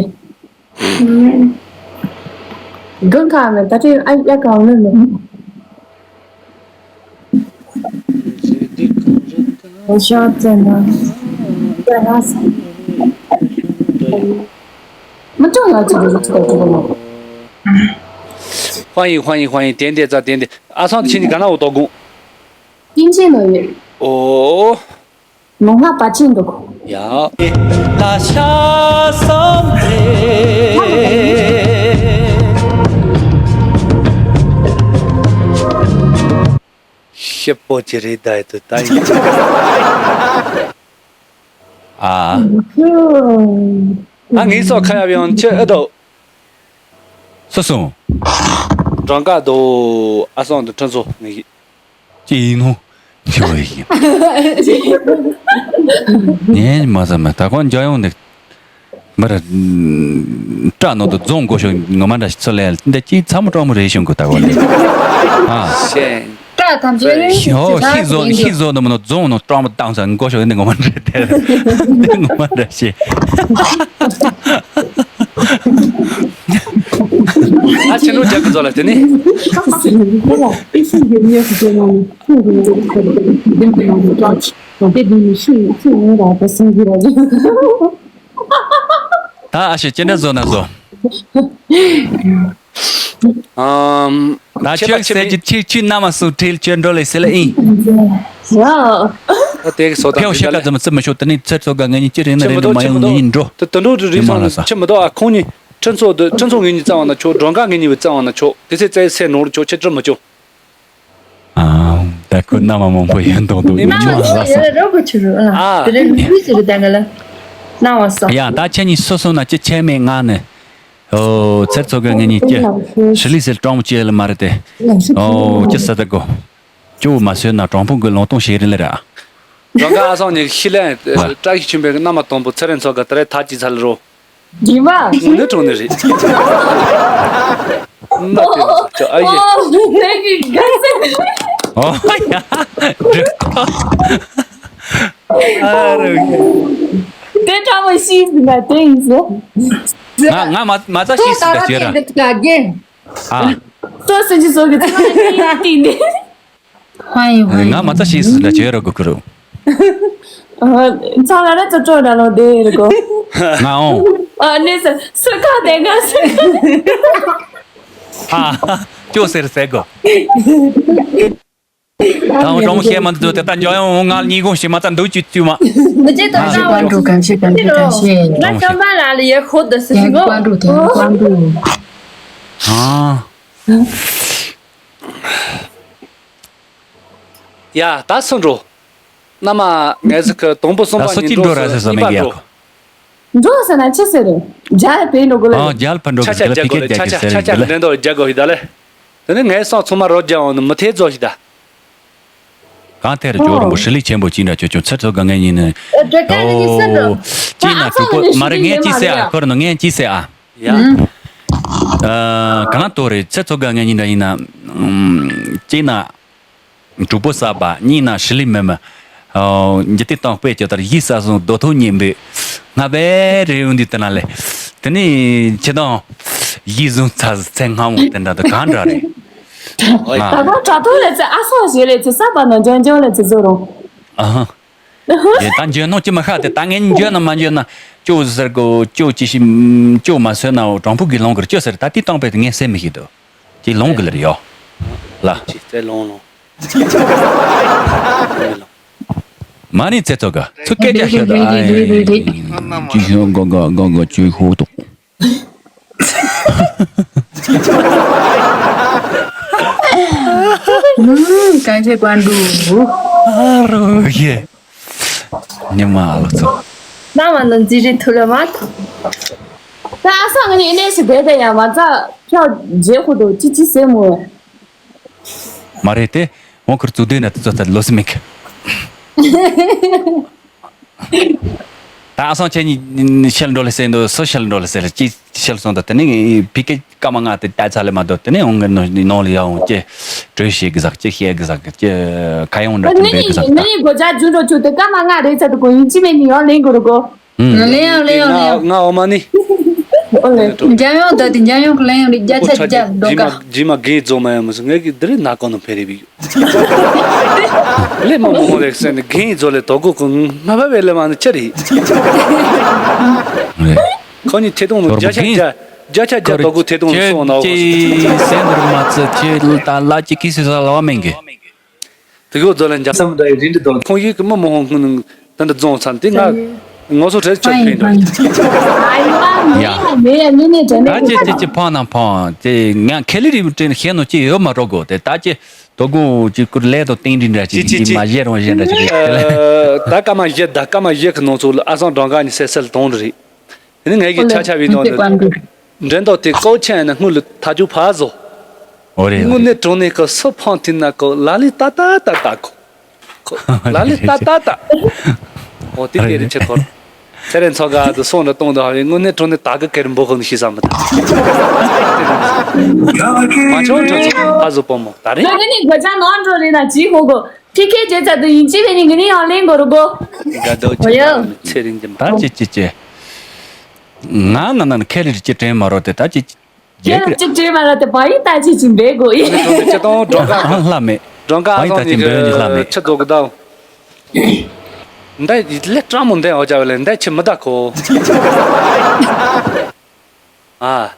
གང་ག་མེ་ད་རེས་ཨ་ཡ་གང་ནི་མེ། ཞོགས་ཙེ་ན། ཙེ་ན་ས། མི་ཅོ་ཡ་ཅི་རུ་ཅི་ད་ཅི་རུ། ཧོ་ཡིན་ཧོ་ཡིན་ཧོ་ཡིན་དེན་དེ་ཙ་དེན་དེ་ཨ་སང་དེ་ཕྱིན་ནི་ག་ན་འོ་ཏོ་གུང་། ཀིན་ཆེན་ནོ་ཡོད། ཨོ། ནོ་ང་པ་ཆེན་འདུག་ཡ། ད་ཤ་སོང་རེད། ཤི་པོ་ཅི་རེད་ད་ཡི་ད་ཡི། ཨ། ཨ་ངའི་སོ་ཁ་ཡབ་ཡང་ཁྱི་ཨེ་དོ། སུ་སོང་། གྲངས་ཀ་དོ་ཨ་སང་དུ་ཁྲི་ཚོ་ངེས། ཅི་ཡིན་ནོ། ཁྱོད་ཡིན། ངས་མ་བསམ་ན་ད་ཁོང་འཇའ་ཡོང་ནས། མར། སྐྲ་ནང་དུ་རྫོང་དགོ་ཤོག་ངོ་མ་འདྲ་ཞིག་ཚོ་ལས་འདི་ཅི་ཚ་མོ་གྲོགས་མོ་རེད་ཤོང་གི་ད་གོ་ནས། ཨ། ཤེས། སྐྲ་ཐམས་ཅད་རེད། ཨོ་ཤི་བཟོ་ཤི་བཟོ་ནི་མ་ནོ་རྫོང་ནང་གྲོགས་མོ་བཏང་ས་དགོ་ཤོག་འདི་ངོ་མ་འདྲ་དེ་འདི་ངོ་མ་འདྲ་ཤེས། ཨ་ཆེན་རུ་རྒྱབ་ཀྱི་བཟོ་ལ་དེ་ནི། ད་ཨ་ཤེ་ཅི་འདྲ་བཟོ་ན་བཟོ། ཨམ། ད་ཁྱེད་ཁྱོད་པ་ཁྱེད་ཟེར་གྱི་ཁྱེད་ཁྱེད་མནའ་མ་སུ་ཁྲིལ་ཁྱོད་འགྲོ་ལེ་ཟེར་ལེ་ཨིན། ད་དེ་གི་སོ་ད་ཕེའོ་ཤེ་ཀ་ཙམ་ཙམ་མི་ཤོག་དེ་ནི་ཚེ་ཚོ་ག་ངེད་གཉིས་ཅི་རེད་ན་རེད་ནི་མ་ཡོང་ངེད་གཉིས་འགྲོ། དེ་དུད་འགྲོ་རི་རི་སོང་ནི་ཁྱི་མི་འདུག་ཨ། ཁོང་གཉིས་ཁྲི་ཚོ་དུ་ཁྲི་ཚོ་ངེད་གཉིས་རྩ་བ་ན་ཆོག་སྒྲོན་ཁ་ངེད་གཉིས་བུ་རྩ་བ་ན་ཆོག་དེ་ཚེ་རྩ་ཡི་སེ་ནོར་ཆོག་ཁྱི་ཅི་མི་ཆོག་ཨ། ད་ཁོ་མནའ་མ་མང་པོ་ཡོད་མདོག་འདུག་ཉི་མ་ལ་ས། ཡ་རོགས་པ་ཆུ་རུ་ཨ། ཨ། དེ་རིང་ལུས་ཟེར་ད་ག་ལ། ན་བ་ས། ཡ་ད་ཁྱེད་གཉིས་སོ་སོ་ན་ཅི་ཆད་མེད་ང་ནི། ཨོ་ཚེར་ཚོ་གི་ངེད་གཉིས་ཀྱི་ཧྲི་ལི་ཟེར་སྤྲང་མོ་ཅི་ལ་མ་རེད་དེ། ཨོ་ཅི་ས་ད་གོ། ཅུ་མ་སོད་ན་གྲོང་པོ་གི་ལུང་སྟོང་ཞིག་རེད་ལ་ར། རང་ག་ཨ་སང་ནས་ཤི་ལན་བཀྲ་ཤིས་ཆེན་པོའི་མནའ་མ་དང་པོ་ཚེ་རིང་ཚོ་ག་ད་རེ་ཐག་ཅི་ཚ་ལ་རོ། རྒྱུ་མ། ནི་གྲོང་ནི་རེད། མ་དེ་ཚོ་ཨ་ཡེ། ཨོ་ནེ་གི་ག་ཚེ། ཨོ་ཡ། འགྲིག་གོ། ཨ་རེ། དེ་ཁྲ་མོ་ཤི་ཟིན་ན་དེ་ཡིན་ཟེར། ང་ང་མ་མ་ཚ་ཤི་ཟིན་ད་ཅེ་ར། ཨ། ཏོ་སེ་ཅི་སོ་གི་ཚང་ནི་ཏི་ནི། ཧོ་ཡིན་ཧོ་ཡིན། ང་མ་ཚ་ཤི་ཟིན་ད་ཅེ་ར་གུ་གུ་རུ། ཚང་ལ་ར་ཙོ་ཙོ་ར་ལོ་དེ་རེད་གོ། ང་འོང་། ཨ་ནི་སུ་སུ་ཁ་དེ་ང་སུ་ཁ་དེ། ཨ། ཅོ་ཟེར་ཟེར་གོ། ད་འོ་གྲོང་བཤད་མ་འདུག་དེ་ད་འཇོ་ཡང་འོ་ང་གཉིས་གོང་ཞིག་མ་ད་འདུག་ཅུ་ཅུ་མ། མི་བྱེད་དོ་ད་ཀན་ཀོན་ཀྲུའུ་གན་ཤེས་གན་ཤེས་གན་ཤེས། ང་ཤོམ་པ་ལ་ལ་ཡེ་ཧོ་དུ་སི་སི་གོ། ཀན་ཀོན་ཀྲུའུ་གན་ཀོན་ཀྲུའུ། ཨ། ཡ་ད་སུ་འགྲོ། མནའ་མ་ངས་ཟིག་གི་དང་པོ་གསུམ་པ་གཉིས་འགྲོ་ཟེར་གཉིས་པ་འགྲོ། འགྲོ་ཟེར་ན་ཅི་ཟེར་རེད། རྒྱལ་ཕེ་འགྲོ་གོ་ལེ། ཨ་རྒྱལ་ཕ་འགྲོ་ཆ་ཆ་གི་རྒྱལ་ཕི་རྒྱག་གོ་ལེ་ཆ་ཆ་ཆ་ཆ་འགྲན་བསྡུར་རྒྱག་གོ་ཞིག་ད་ལེ། དེ་ནས་ངས་སང་ཚང་མ་རོ་རྒྱག་འོང་ནི་མི་ཐེ་རྫོགས་ཞིག་ད། གང་ཐད་རུ་ཇོ་རིན་པོ་ཧྲི་ལི་ཆེན་པོ་ཅི་འདྲ་ཁྱོད་ཁྱོད་ཚེ་ཚོ་ག་ངས་ཉིན་ནི། ཨོ་ཅི་ན་དུས་པོ་མ་རེད་ངས་ཅི་ཟེར་ཨ་ཁོ་ར་ནོ་ངས་ཅི་ཟེར་ཨ། ཡ། ཨ། གང་ལྟོ་རེད་ཚེ་ཚོ་ག་ངས་ཉིན་འདྲ་ཡིན་ན། ཅི་ན། གྲོགས་པོ་གསར་པ་གཉིས་ན་ཧྲི་ལི་མེ་མ། འཇིག་རྟེན་སྟོང་དཔེ་ཁྱོད་ལྟར་ཡིད་ས་སོང་རྡོ་ཐོག་གཉན་པོས། ང་བས་རེ་འུ་འདི་ལྟ་ན་ལེ། དེ་ནས་ཁྱེད་དང་། ཡིད་བཟུང་ཚ་ཚེ་སྔ་མོ་དེ་འདྲ་དུ་གང་འདྲ་རེད། ད་ང་ད་ག་དྲ་ཐོག་ལས་ཚེ་ཨ་སོགས་ཞེས་ལས་ཚེ་ས་པ་ན་འཇོན་འཇོན་ལས་ཚེ་བཟོ་རུང་། ཨ་ཧ། དེ་ད་འཇོན་ནོ་ཅི་མ་ཤ་དེ་ད་ངས་འཇོན་ན་མ་འཇོན་ན་ཅོ་ཟེར་གོ་ཅོ་ཅི་ཞིམ་ཅོ་མ་སོན་ན་དྲང་པོ་གི་ལོང་གི་ཅོ་ཟེར་ད་དེ་སྟོང་པས་དེ་ངས་སེམས་མི་ཤེས་དོ། དེ་ལོང་གི་ལ་རེད་ཡོ། ལ། ཅི་ཚེ་ལོང་ལོང་། མ་ནི་ཚེ་ཚོ་ག་ཚུ་སྐད་ཆ་ཤོད་དོ་ཨ། ཅི་ཤོད་གོ་གོ་གོ་གོ་ཅི་ཤོད་དོ། ཨུམ། གང་བྱེད་པ་འདུག་ཨ་རོ་ཡེ། ཉི་མ་ཨ་ལོ་ཚོ། ནང་མ་ནང་རྩིས་རིག་ཐུ་ལ་མ་ཐུ། ད་ཨ་སང་ངི་གནས་སུ་བསྡད་དེ་ཡང་མ་རྩ་ཕྱོགས་རྗེས་ཁུ་འདུག་ཅི་ཅི་སེ་མོ། མ་རེད་དེ། འོང་ཁུར་བཙུགས་དུས་ན་དེ་ཚོ་ད་ལོ་སི་མིག་ད་ཨ་སང་ཁྱེད་གཉིས་ཤེལ་འགྲོ་ལེ་སེ་འདུག་སུ་ཤེལ་འགྲོ་ལེ་སེ་ལ་ཅི་ཤེལ་སོང་ད་དེ་ནི་ཕི་ཀེ་སྐར་མ་ལྔ་དེ་ལྟ་ཚ་ལེ་མ་འདུག་དེ་ནི་འོང་ངི་ནོ་ནོ་ལེ་ཡ་འོང་ཅི་གྲོས་བྱེད་གི་ཟག་ཅི་བཤད་གི་ཟག་ཅི་ཁ་ཡོང་འདྲ་ཅི་འབད་གི་ཟག་ད། ནི་གོ་ཅག་རྒྱུ་འགྲོ་ཆུ་དེ་སྐར་མ་ལྔ་རེད་ཚ་དུ་གོ་ཡིན་ཅི་མེད་ནི་ཡང་ལེན་དགོས་རུ་གོ། ལེན་ཡང་ལེན་ཡང་ལེན་ཡང་། ང་འོ་མ་ནི། འཇམ་ཡང་ད་དེ་འཇམ་ཡང་གི་ལེན་ཡང་རེད་རྒྱ་ཆ་རྒྱ་འདོག་ག་རྗེས་མ་རྒན་རྫོགས་མ་ཡང་མི་སྲིད་ངས་ཀྱི་འདི་རེད་ན་གོ་ནོ་ཕེ་རེ་བི་ཡོད། ལེ་མ་མོ་ཧོ་རེག་སེ་ནི་རྒན་རྫོགས་ལེ་དོ་གོ་ཀུན་ང་བ་བེ་ལེ་མ་ནི་ཅི་རེད། ཁོ་ནི་ཐེ་ཐུང་ནི་རྒྱ་ཆ་རྒྱ་རྒྱ་ཆ་རྒྱ་དོ་གོ་ཐེ་ཐུང་ནི་སོང་ན་འོ་གོ་སི། སེ་འདིར་མ་ཚི་ཁྱེད་ལ་ལ་ཅི་ཀི་སི་ས་ལ་བ་མེན་གི། དེ་གོ་རྫོགས་ལེ་འཇམ་སམ་འདྲ་ཡི་རིན་འདི་དོ་ཁོང་ཡུལ་གི་མ་མོ་ཧོ་ཀུན་ནི། ད་འདི་རྫོང་ཚང་དེ་ང་ངོ་སོ་བྲེལ་ཆོད་ཕན་འགྲོ། ཡ། ད་ཅི་ཅི་ཅི་ཕང་ན་ཕང་དེ་ང་ཁེ་ལི་རི་བུ་དྲན་ཤེས་ནོ་ཅི་ཡོད་མ་འགྲོ་གོ་དེ་ད་ཅི་དོ་གོ་ཅི་ཀུར་ལས་དོ་ཏིང་འདྲི་འདྲ་ཅི་ཅི་ཅི་མ་བཞེས་རོང་བཞེས་འདྲ་ཅི་རེད་དེ་ལས། ད་སྐར་མ་བཞི་ད་སྐར་མ་བཞི་གི་ནང་ཚུགས་ལ་ཨ་སང་གྲངས་ཀ་ནི་སེ་སེལ་དོང་རེད། དེ་ནི་ངས་ཀྱི་ཆ་ཆ་བའི་ནང་དུ། འགྲན་ཟླ་དེ་ཀོ་ཆེན་ན་སྔོན་ལ་ཐ་ཇུ་ཕ་བཟོ། ཨོ་རེད་ཨོ་དངོས་རེད། གནས་དྲང་གནས་ཀྱི་སུ་ཕང་ཐིན་ན་ཀོ་ལ་ལི་ཏ་ཏ་ཏ་ཏ་ཀོ། ཀོ་ལ་ལི་ཏ་ཏ་ཏ། ཨོ་དེ་དེ་རེད་ཆེ་ཀོ། ཚེ་རིང་ཚོ་ག་དུ་སོང་ར་གཏོང་དུ་ཧ་བའི་དངོས་གནས་དྲང་གནས་ད་གི་ཀེར་འབོ་ཁོ་ནི་ཤི་ས་མི་ད། མ་ཆུང་ཆུང་ཚོ་ཨ་ཟོ་པོ་མོ་ད་རེད། ད་གི་ནི་གོ་ཆ་ནང་འགྲོ་རེད་ན་ཅི་ཧོ་གོ། ཁི་ཁེ་རྗེ་ཚ་དུ་ཡིན་ཅི་བས་ནི་ངི་ནི་ཡང་ལེན་གོ་རུ་གོ། དགའ་དོ་ཅི་ད་ཚེ་རིང་གི་མ། ད་ཅི་ཅི་ཅི། ང་ན་ན་ཁེ་ལི་ཅི་དྲན་མ་རོ་དེ་ད་ཅི། ཁྱེད་རང་གཅིག་བྲིས་མ་ར་དེ་བ་ཡིན་ད་ཅི་ཅི་འབད་དགོས་ཡིན། ཁྱེད་དང་སྒྲོན་ཁ་ཨ་ལྷ་མེད། སྒྲོན་ཁ་བ་ཡིན་ད་ཅི་འབད་ཡིན་ལྷ་མེད། ཆུ་རྫོགས་གི་ད། འདི་ལས་སྤྲང་མོ་འདི་འོ་ཅག་ལས་འདི་ཆི་མི་ད་ཁོ། ཨ།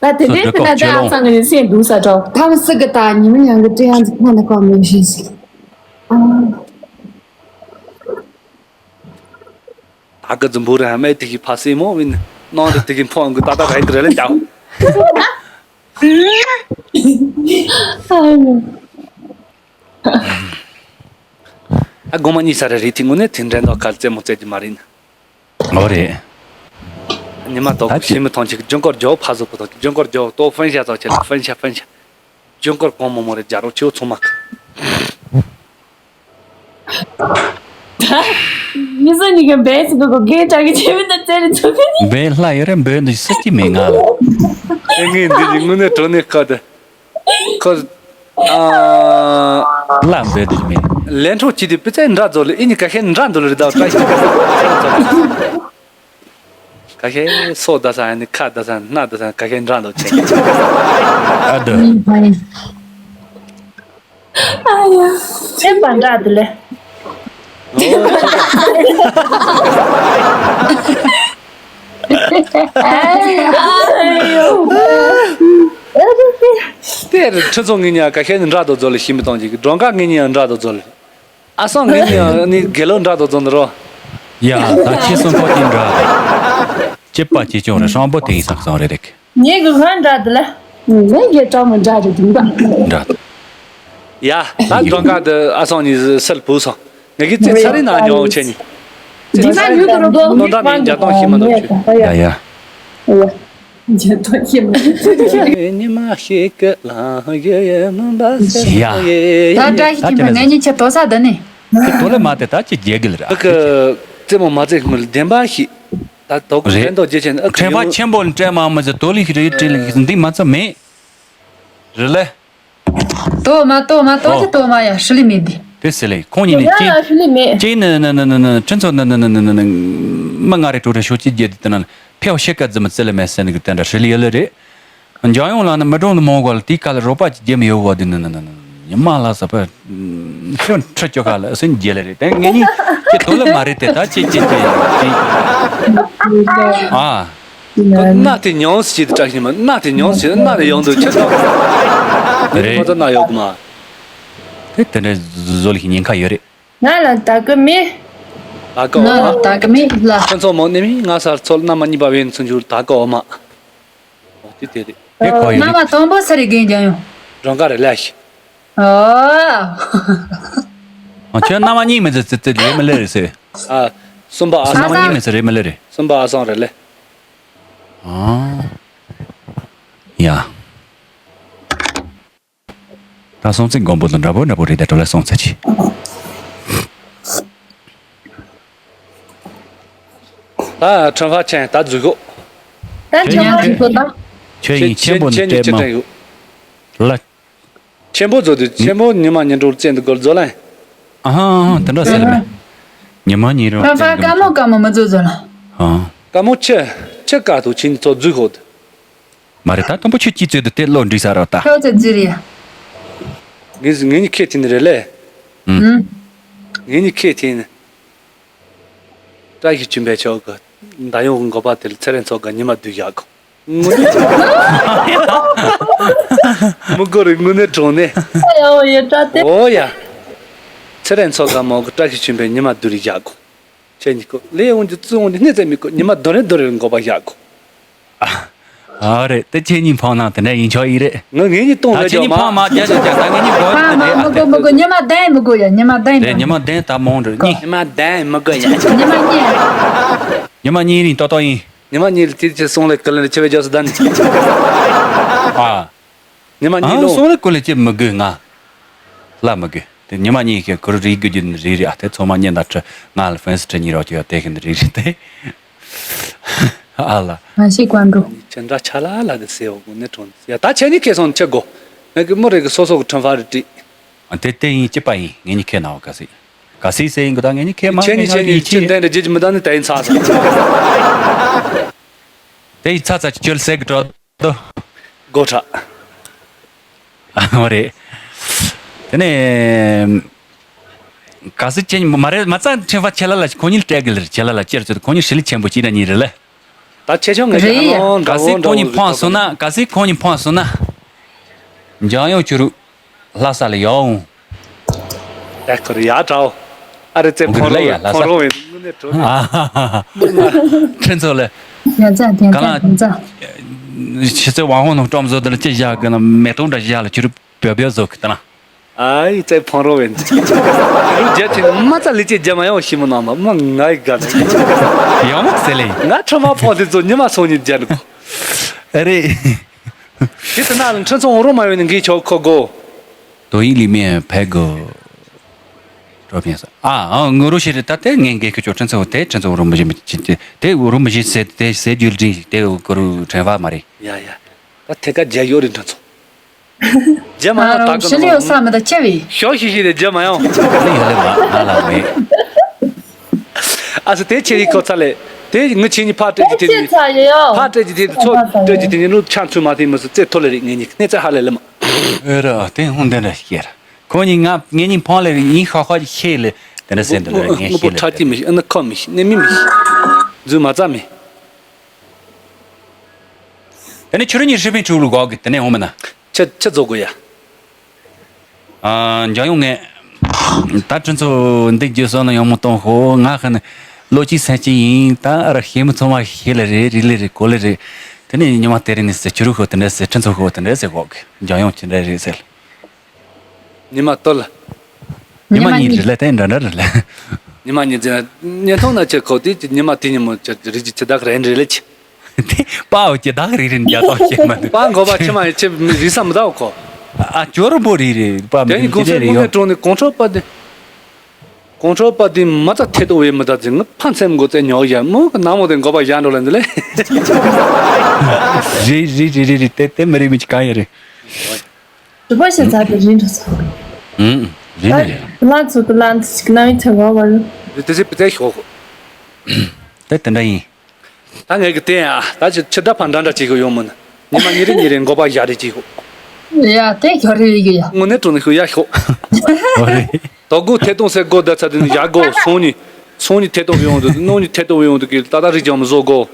ད་དེ་འདྲའི་ཁྱོད་ལ་ད་ཨ་ཚང་གི་སེམས་སྡུག་ས་འགྲོ། ཐམས་སུ་གི་ད་ཉི་མ་ཡང་གི་ཏྲི་ཡང་ཚིག་ཁོ་ན་ཁོ་མི་ཤེས་ཟིག་ཨ། ད་གི་རྫུན་པོ་རེད་ཧ་མེད་དེ་གི་ཕ་སེ་མོ་བིན་ནང་དུ་དེ་གི་ཕོང་གི་ཏག་ཏག་རེད་རེད་ལ་ཅག་ཨ་དགོང་མ་གཉིད་ས་རེ་རེད་དེ་དངོས་གནས་དེ་འདྲ་འདོག་ཁ་རྩེད་མོ་རྩེད་ཀྱི་མ་རེད་ན། ཨོ་རེད། ཉི་མ་ཏོག་ད་ཅི་ཤི་མི་ཐོང་ཅིག་ཇུན་གོར་ཇོ་ཕ་ཟོ་པོ་ཐོང་ཅིག་ཇུན་གོར་ཇོ་ཏོ་ཧྥན་ཤ་ཙོ་ཆེ་ལ་ཧྥན་ཤ་ཧྥན་ཤ་ཇུན་གོར་གོང་མོ་མོ་རེ་ཇ་རོ་ཆེའོ་ཚོ་མ་ཁ། མི་ཟ་ནི་གི་བེས་གི་གོ་གེ་ཏྲ་གི་ཆེ་མི་ད་ཙེ་རི་ཚུ་གི་ནི། བེས་ལྷ་ཡོད་རེད་བེས་འདི་སུ་ཅི་མེད་ང་ལ། ཨེ་ངས་འདི་ནི་དངོས་གནས་དྲང་གནས་ཁ་དེ། ཁོ། ཨ། ལྷ་བེས་འདི་མེད། ལན་འཕྲོ་ཅི་དེ་པི་ཙའི་འདྲ་ཛོ་ལེ་ཨི་ནི་ཀ་ཤེ་འདྲ་འདུ་ལེ་རེད་ད་བཀྲ་ཤིས། ཀ་ཤེ་སོ་ད་ས་ནི་ཁ་ད་ས་སྣ་ད་ས་ཀ་ཤེ་འདྲ་འདུ་ཆེ། ཨ་དུ། ཨ་ཡ། ཚེ་བ་འདྲ་དེ་ལས། ཨོ། དེར་ཁྲི་ཚོ་ངེད་གཉིས་ཀ་ཤས་ནི་འདྲ་དོ་རྫོ་ལ་ཤི་མི་གཏོང་ཅིག་སྒྲོན་ཀ་ངེད་གཉིས་ཡང་འདྲ་དོ་རྫོ་ལ། ཨ་སང་ངེད་གཉིས་ཡང་ནི་དགེ་ལོ་འདྲ་དོ་རྫོ་འདི་རོ། ཡ་ད་ཁྱེད་གསུམ་པོ་དེ་འདྲ་རེད། སྐྱིད་པ་སྐྱིད་ཆུང་རེད། སྲང་པོ་དེ་ཡིན་ས་གསང་རེད་རེད། ངེད་ཀྱི་ཧན་འདྲ་དེ་ལ། ངེད་ཀྱི་གྲོགས་མི་འདྲ་རེད་དེ་འདྲ། འདྲ། ཡ་ད་སྒྲོན་ཀ་དེ་ཨ་སང་གཉིས་སེལ་བུ་སང་། ངེད་ཀྱི་ཚེ་ཚ་རིང་ན་ཉོ་ཆེ་ནི། ཚེ་ཚ་རིང་ན་ཉོ་དོ་འདྲ་ནི་རྒྱ་སྟོང་ཤི་མ་འདུག་ཆུ། ཡ་ཡ། ཉི་མ་ཞིག་གི་ལང་ཡོད་ཡོད་མུན་པ་སེལ་ཡ། ཡོད་ཡོད། ད་བཀྲ་ཤིས་ཆེན་པོ་ངེད་གཉིས་ཆེ་དོ་ས་འདི་ནི། དེ་དོ་ལེ་མ་དེ་ད་ཅི་རྒྱལ་གི་ལ་ར། ཨ་ཀི། རྩེད་མོ་མ་རྩེད་སྔོན་བདེན་པ་ཞིག་ད་དོ་རེད། ཕན་ཐོགས་རྒྱུ་ཆེན་ཨ་ཀི། ཁྲེན་པ་ཆེན་པོ་ལ་སྤྲད་མ་མི་ཟེར་དོ་ལི་ཞིག་རེད་སྤྲད་ལ་འདི་མ་ཚད་མེད། རེད་ལེ། དོ་མ་དོ་མ་དོ་ཨོ། ཅི་དོ་མ་ཡ་ཧྲི་ལི་མེད་དེ། དེ་ཟེར་ལེ་ཁོང་གཉིས་ནི་ཡ་ཅི། ཧྲི་ལི་མེད། ཅི་ནི་ནི་ནི་ཁྲིན་ཚོ་ནི་ནི་ནི་ནི་ནི་ནི་མི་ང་རེ་དྲུག་རེ་ཤོག་ཅི་རྒྱལ་དེ་དེ་ན་ཕེའོ་ཤེ་ཀ་ཛི་མི་ཙི་ལེ་མེ་སེ་ནི་གི་དེ་འདྲ་ཧྲི་ལི་ཡོད་ལེ་རེད། འཇང་ཡོང་ལ་ནི་མི་གྲོང་དུ་མོ་གོ་ལ་དེའི་ཀ་ལ་རོགས་པ་ཅི་རྒྱལ་མི་ཡོད་བ་དེ་ནི་ནི་ནི་ནི་ཉི་མ་ལ་ས་པ་ཤོན་ཁྲི་ཅོ་ཀ་ལ་སུན་རྒྱལ་ལེ་རེད། དེ་ངེད་གཉིས་ཀྱི་དོ་ལེ་མ་རེད་དེ་ད་ཅི་ཅི་ཅི་ཅི། ཨ། གནའ་དེ་མྱོང་སྲིད་དྲག་ཤི་མ་གནའ་དེ་མྱོང་སྲིད་གནའ་ནས་ཡོང་དུས་ཁྱེད་ཚོ། རེད། ཁོ་ཚོ་ན་ཡོག་མ། དེ་དེ་འདྲ་བཟོ་ལ་ཉེན་ཁ་ཡོད་རེད། ང་ལ་ད་གི་མེད། ད་གི་ང་ལ་ད་གི་མེད་ལ། ཁྱེད་ཚོ་མོ་ནི་མི་ང་སར་ཚོལ་གནའ་མ་གཉིས་པ་བས་ཚུན་ཆུར་ད་གི་འོ་མ། འོ་དེ་དེ་རེད། དེ་ཁོ་ཡོད་རེད། གནའ་མ་དང་པོ་ས་རེ་རྒན་རྒྱ་ཡོང་། རང་ག་རེ་ལས་ཤི། ཨོ། ཁྱོད་གནའ་མ་གཉིས་མི་ཚེ་ཙི་ཙི་ལས་མི་ལས་རེད་ཟེར། ཨ། གསུམ་པ་ཨ་གནའ་མ་སང་། གཉིས་མི་ཚེ་རེད་མི་ལས་རེད། གསུམ་པ་ཨ་སང་རེད་ལེ། ཨ། ཡ། ད་སོང་ཚེ་མགོན་པོ་དང་འདྲ་པོ་འདྲ་པོ་རེད་དེ་གྲོ་ལ་སོང་ཚེ་ཆི། ད་ཁྲོན་ཧྥ་ཆེན་ད་འཛུལ་གོ། ད་ཁྲོན་ཧྥ་འཛུལ་གོ་ད། ཁྱོད་ཡིན་ཆེན་པོ་ནི་ཁྱེད་སྤྲད་མ། ལ། ཆེན་པོ་བཟོ་དུས་ཆེན་པོ་ཉི་མ་ཉིན་དྲུག་བཙན་དུ་སྒོར་བཟོ་ལན། ཨ་ཧ་ཨ་ཧ་དེ་འདྲ་ཟེར་ལ་མེད། ཉི་མ་ཉིན་རོ་ཁ་ཁ་བཙན་དཀའ་མོ་དཀའ་མོ་མི་བཟོ་བཟོ་ལ། ཨ། དཀའ་མོ་ཆེ་ཆེ་དཀའ་ཐུག་ཕྱིན་ཚོ་རྫུས་ཤོག་མ་རེད་ད་དང་པོ་ཁྱོད་ཀྱིས་བཙལ་དུ་དེ་བློ་འདྲི་ས་རོ་ད། ཁྱོད་ཚོ་རྫུས་རེད་ཡ། ངས་ངས་ནི་ཁས་ཐིན་རེད་ལེ། ཨུམ། ངས་ནི་ཁས་ཐིན། བཀྲ་ཤིས་ཆོས་འཕེལ་མཆོག་གི་མདའ་ཡོང་གི་འགོ་པ་དེར་ཚེ་རིང་མཚོ་དགའ་ཉི་མ་བདུན་བཞག་གོ། དངོས་གནས། མི་གོ་རེ་དངོས་གནས་གྲོང་ནས། ཡ་འོ་ཡ་བཀྲ་སྟེ། འོ་ཡ། ཚེ་རིང་མཚོ་དགའ་མོ་གི་བཀྲ་ཤིས་ཆོས་འཕེལ་ཉི་མ་བདུན་རེ་བཞག་གོ། ཁྱེད་གཉིས་ཀོ་ལས་འོང་རྒྱུ་བཙུན་འོང་རྒྱུ་སྣེ་ཚན་མི་གོ་ཉི་མ་བདུན་རེ་བདུན་རེ་འགོ་པ་བཞག་གོ། ཨ་རེད་དེ་ཁྱེད་གཉིས་འཕང་ན་དེ་འདྲ་ཡིན་ཆོག་ཡིན་རེད། ང་ངེད་གཉིས་གཏོང་ད་རེད་ཁྱེད་གཉིས་འཕང་མ་རྒྱ་ཞོག་རྒྱ་ད་ངེད་གཉིས་འགོ་ཕ་དེ་མ་འདྲ་མི་དགོས་མི་དགོས་ཉི་མ་བདུན་མི་དགོས་ཡ་ཉི་མ་བདུན་དེ་ཉི་མ་བདུན་ད་མང་འགྲོ་གཉིས། ཉི་མ་བདུན་མི་དགོས་ཡ། ཉི་མ་གཉིས། ཉི་མ་གཉིས་རིང་ཏོག་ཏོག་ཡིན། ཉི་མ་གཉིས་ལ་དེ་ཚེ་སོང་ལས་ཀི་ལན་ཆེ་བའི་རྒྱབ་སུ་བསྡད་ནས། ཨ། ཉི་མ་གཉིས་ཨ་ལོ། སོང་ལས་ཀི་ལན་ཆེ་མི་དགོས་ང་། ལ་མི་དགོས། དེ་ཉི་མ་གཉིས་ཀྱི་ཁུར་རིག་དགོས་རྒྱུ་ནི་རེད་རེད། ཨ་དེ་ཚོ་མ་ཉན་ད་ཁྲི་ང་ལ་ཧྥན་སི་ཁྲི་གཉིས་རོགས་ཀྱི་ཡོད་དེ་གི་ནི་རེད་རེད་དེ། ཨ་ལ། ང་ཞིག་ཀོན་འགྲོ། ཅི་འདྲ་ཆ་ལ་ལ་གི་སེ་འོ་གོ་ནི་གྲོང་ཡ་ད་ཆེ་ནི་ཁེ་སོང་ཆེ་གོ། ང་གི་མོ་རེ་གི་སོ་སོ་གི་ཁྲིམས་ཧྥ་རེ་ཏི། ཨ་དེ་དེ་ཡིན་སྐྱིད་པ་ཡིན་ངེད་གཉིས་ཁེ་ན་འོ་ག་སི། ག་སི་སེ་ཡིན་གི་ད་ངེད་གཉིས་ཁེ་མ་ཆེ་ནི་ངེད་ཆེ་ནི་ཡིན་ཆེ་ཆེ། འདྲ་འདྲ་རྒྱུ་ཅི་མི་ད་ནི་ད་ཡིན་ཚ་ས། དེ་ཡིན་ཚ་ཚ་ཅི་ཅོལ་སེ་གི་གྲོ། དོ། སྒོ་ཁྲ། ཨ་རེད། དེ་ནས། ག་སི་ཅན་མ་རེད་མ་རྩ་ཁྲིམས་ཧྥ་ཁྱེད་ལ་ལ་ཁོ་གཉིས་སྤྲད་གི་ལ་ཁྱེད་ལ་ལ་ཅེར་ཚོད་ཁོ་གཉིས་ཧྲི་ལི་ཆེན་པོ་གཅིག་ན་གཉིས་རེད་ལ། ད་ཆེ་ཆུང་ངེད་ཅག་རེད། ཨང་ག་སི་འདྲ་བོ་ཁོ་གཉིས་འདྲ་བོ་ཕོང་སོང་ན་ག་སི་ཁོ་གཉིས་ཕོང་སོང་ན། འཇང་ཡོང་ཁྱོད་རུ་ལྷ་ས་ལ་ཡོང་། ད་ཁོ་རུ་ཡ་དྲའོ། ཨ་རི་ཙེ་ཕོང་རོ་ལ་ཡ་ལྷ་ཕོང་རོ་ས་བས་དངོས་གནས་གྲོ་ནས། ཁྲིན་ཚོ་ལ། ཡ་ཙ་ཡ་ཙ་ཡ་ཙ། ཕྱི་ཚེ་ཝང་ཧོང་ནང་ཀྲོམ་བཟོ་དེ་ལ་ཅི་བཞག་གི་ན་མེ་ཏོག་འདྲ་བཞག་ལ་ཁྱོད་རུ་བེ་བེ་བཟོ་གི་ད་ན། ཨའི་ཙེ་ཕང་རོ་བས། རུ་རྒྱ་ཆེ་མ་ཙ་ལི་ཅི་རྒྱ་མ་ཡོང་ཤི་མོ་ནང་མ་མ་ང་ཡི་དགའ་ནས། ཡོང་ཟེ་ལེ། ང་ཁྲོ་མ་ཕོ་དེ་ཚོ་ཉི་མ་སོང་ཉིན་རྒྱ་ནི་གོ། ཨ་རེ། དེ་ལྟ་ན་ལ་ཁྲི་ཚོ་འོང་རོ་མ་ཡོང་ནི་འགི་ཆོག་ཁོ་གོ། དོ་ཡིག་ལི་མེ་ཕེ་གོ། རོ་ཕེ་ས་ཨ་ཨ་ངུ་རུ་ཤི་རེ་ད་དེ་ངན་འགན་ཁི་ཆོ་ཁྲི་ཚོ་དེ་ཁྲི་ཚོ་འོང་རོ་མ་ཞི་མི་ཅི་དེ་དེ་འོང་རོ་མ་ཞི་ཟེ་དེ་ཟེ་རྒྱུ་ལི་དེ་འོང་གོ་རུ་ཁྲེན་བ་མ་རེ། ཡ་ཡ། ད་དེ་ཀ་རྒྱ་ཡོད་རེད་ཁྲི་ཚོ། རྒྱ་མ་ཡང་ད་ང་རང་ཤི་ལི་ཡོད་ས་མི་ད་ཆེ་བས། ཞོ་ཤི་ཤི་རེ་རྒྱ་མ་ཡང་། ལི་ཡོད་ལི་མ་ང་ལ་མེད། ཨ་སི་དེ་ཆེ་རི་ཁོ་ཚ་ལེ། དེ་ངི་ཆེ་ནི་ཕ་སྤྲད་ཀྱི་དེ་ནི། ཕ་སྤྲད་ཀྱི་དེ་ཚོ་སྤྲད་ཀྱི་དེ་ནི་ལུ་ཆང་ཚུ་མ་དེ་མི་སི་རྩེ་ཐོ་ལེ་རི་ངེ་ནི་གནས་ཚེ་ཧ་ལེ་ལེ་མ། ཨེ་ར་དེ་ཧུང་དེ་འདྲ་ཤེས་ར། ཁོ་ནི་ང་ངེ་ནི་ཕང་ལེ་རི་ངི་ཧ་ཧ་ཤེས་ལེ་དེ་འདྲ་སེ་འདི་ལེ་ངེ་ཤེས་ལེ། ཁྲ་ཅི་མི་ཤེས་ཨ་ན་ཁོ་མི་ཤེས་ནི་མི་མི་ཤེས། རྫུན་མ་རྩ་མི། དེ་ནས་ཁྱོད་རང་གཉིས་ཧྲི་ཕིན་ཁྲུག་ལ་གོ་གི་དེ་ནས་འོང་མིན་ན། ཆི་ཆི་བཟོ་དགོས་ཡ། ཨ། འཇམ་དབྱངས་ངས། ད་ཁྱོད་ཚོ་འདི་རྒྱུ་བསམ་བློ་ཡང་མ་གཏོང་ཤོག་ང་ཧ་ནི་ལོ་གཅིག་སེམས་ཅན་ཡིན། ད་ཨ་ར་ཤེས་མི་ཚང་མ་ཤེས་ལེ་རེད། རིག་ལེ་རེད། གོ་ལེ་རེད། དེ་ནས་ཉི་མ་དེ་རིང་ནས་ཟེར་ཁྱོད་རུ་ཤོག་དེ་འདྲ་ཟེར། ཁྱོད་ཚོ་ཤོག་དེ་འདྲ་ཟེར་གོ་གི། འཇམ་དབྱངས་ཅི་འདྲ་རེད་ཟེར། ཉི་མ་དོ་ལ། ཉི་མ་གཉིས་རེད་ལ་དེ་འདྲ་འདྲ་རེད་ལ། ཉི་མ་གཉིས་ཟེར་ན་ཉན་ཐོང་ན་ཆེ་ཁོ་དེ་ཉི་མ་དེ་ཉིན་མོ་ཆེ་རིགས་ཀྱི་ཆེ་དག་རེད་རེད་ལ་ཆེ། དེ་པའོ་ཀྱི་དག་རིགས་རེད་འཇའ་དག་ཆེ་མ་འདུག་པ་འགོ་པ་ཆེ་མ་ཆེ་རིགས་ས་མི་དག་གོ། ཨ་ཅོ་རོ་པོ་རིགས་རེད་པ་མི་དེ་ཉིན་དགོང་ཚོད་རེད་དངོས་ཡོ། གནས་དྲང་ནས་གོང་ཁྲོ་པ་དེ། གོང་ཁྲོ་པ་དེ་མ་རྩ་ཐད་གཏོང་བའི་མི་དག་ཅིག་ངི་ཕ་མཚན་མགོ་རྩེ་ཉོག་ཡ་མོ་གི་ནང་མོ་དེ་འགོ་པ་ཡ་འགྲོ་ལ་འདི་ལས། རེད་རེད་རེད་རེད་རེད། དེ་དེ་མི་རིགས་མི་ཅིག་གང་ཡ་རེད། དྲི་བ་ཞིག་ཚར་དུ་རིན་འགྲོ་ཚར། ཨུམ། རིན་ནི་རེད། ལ་ཚོ་གི་ལ་འདི་ཅིག་ན་མི་ཐེ་བ་བ་རུ། དེ་དེ་སི་པི་ཏའི་ཤོག་དེ་དེ་འདྲ་ཡིན། ད་ངས་གི་བསྟན་ཡ། ད་ཅི་ཕྱི་དྲ་ཕ་འདྲ་འདྲ་བྱེད་གི་ཡོང་མིན། ཉི་མ་ཉི་རེ་ཉི་རེ་འགོ་པ་བཞག་རེ་བྱེད་ཤོག་ཡ་དེ་ཁྱོད་རེ་ཡི་གི་ཡ། དངོས་གནས་དྲང་ནས་ཤོད་ཡ་ཤོག་ཨོ་རེད། དོ་དགོང་ཐད་གཏོང་སའི་སྒོ་བརྡ་ཚ་དེ་ནི་ཡ་སྒོ་སང་ཉིན། སང་ཉིན་ཐད་གཏོང་བྱེད་ཡོང་དུས་གནངས་ཉིན་ཐད་གཏོང་བྱེད་ཡོང་དུས་ཀྱི་ད་ལྟ་རིག་ཀྱང་མི་བཟོ་དགོ།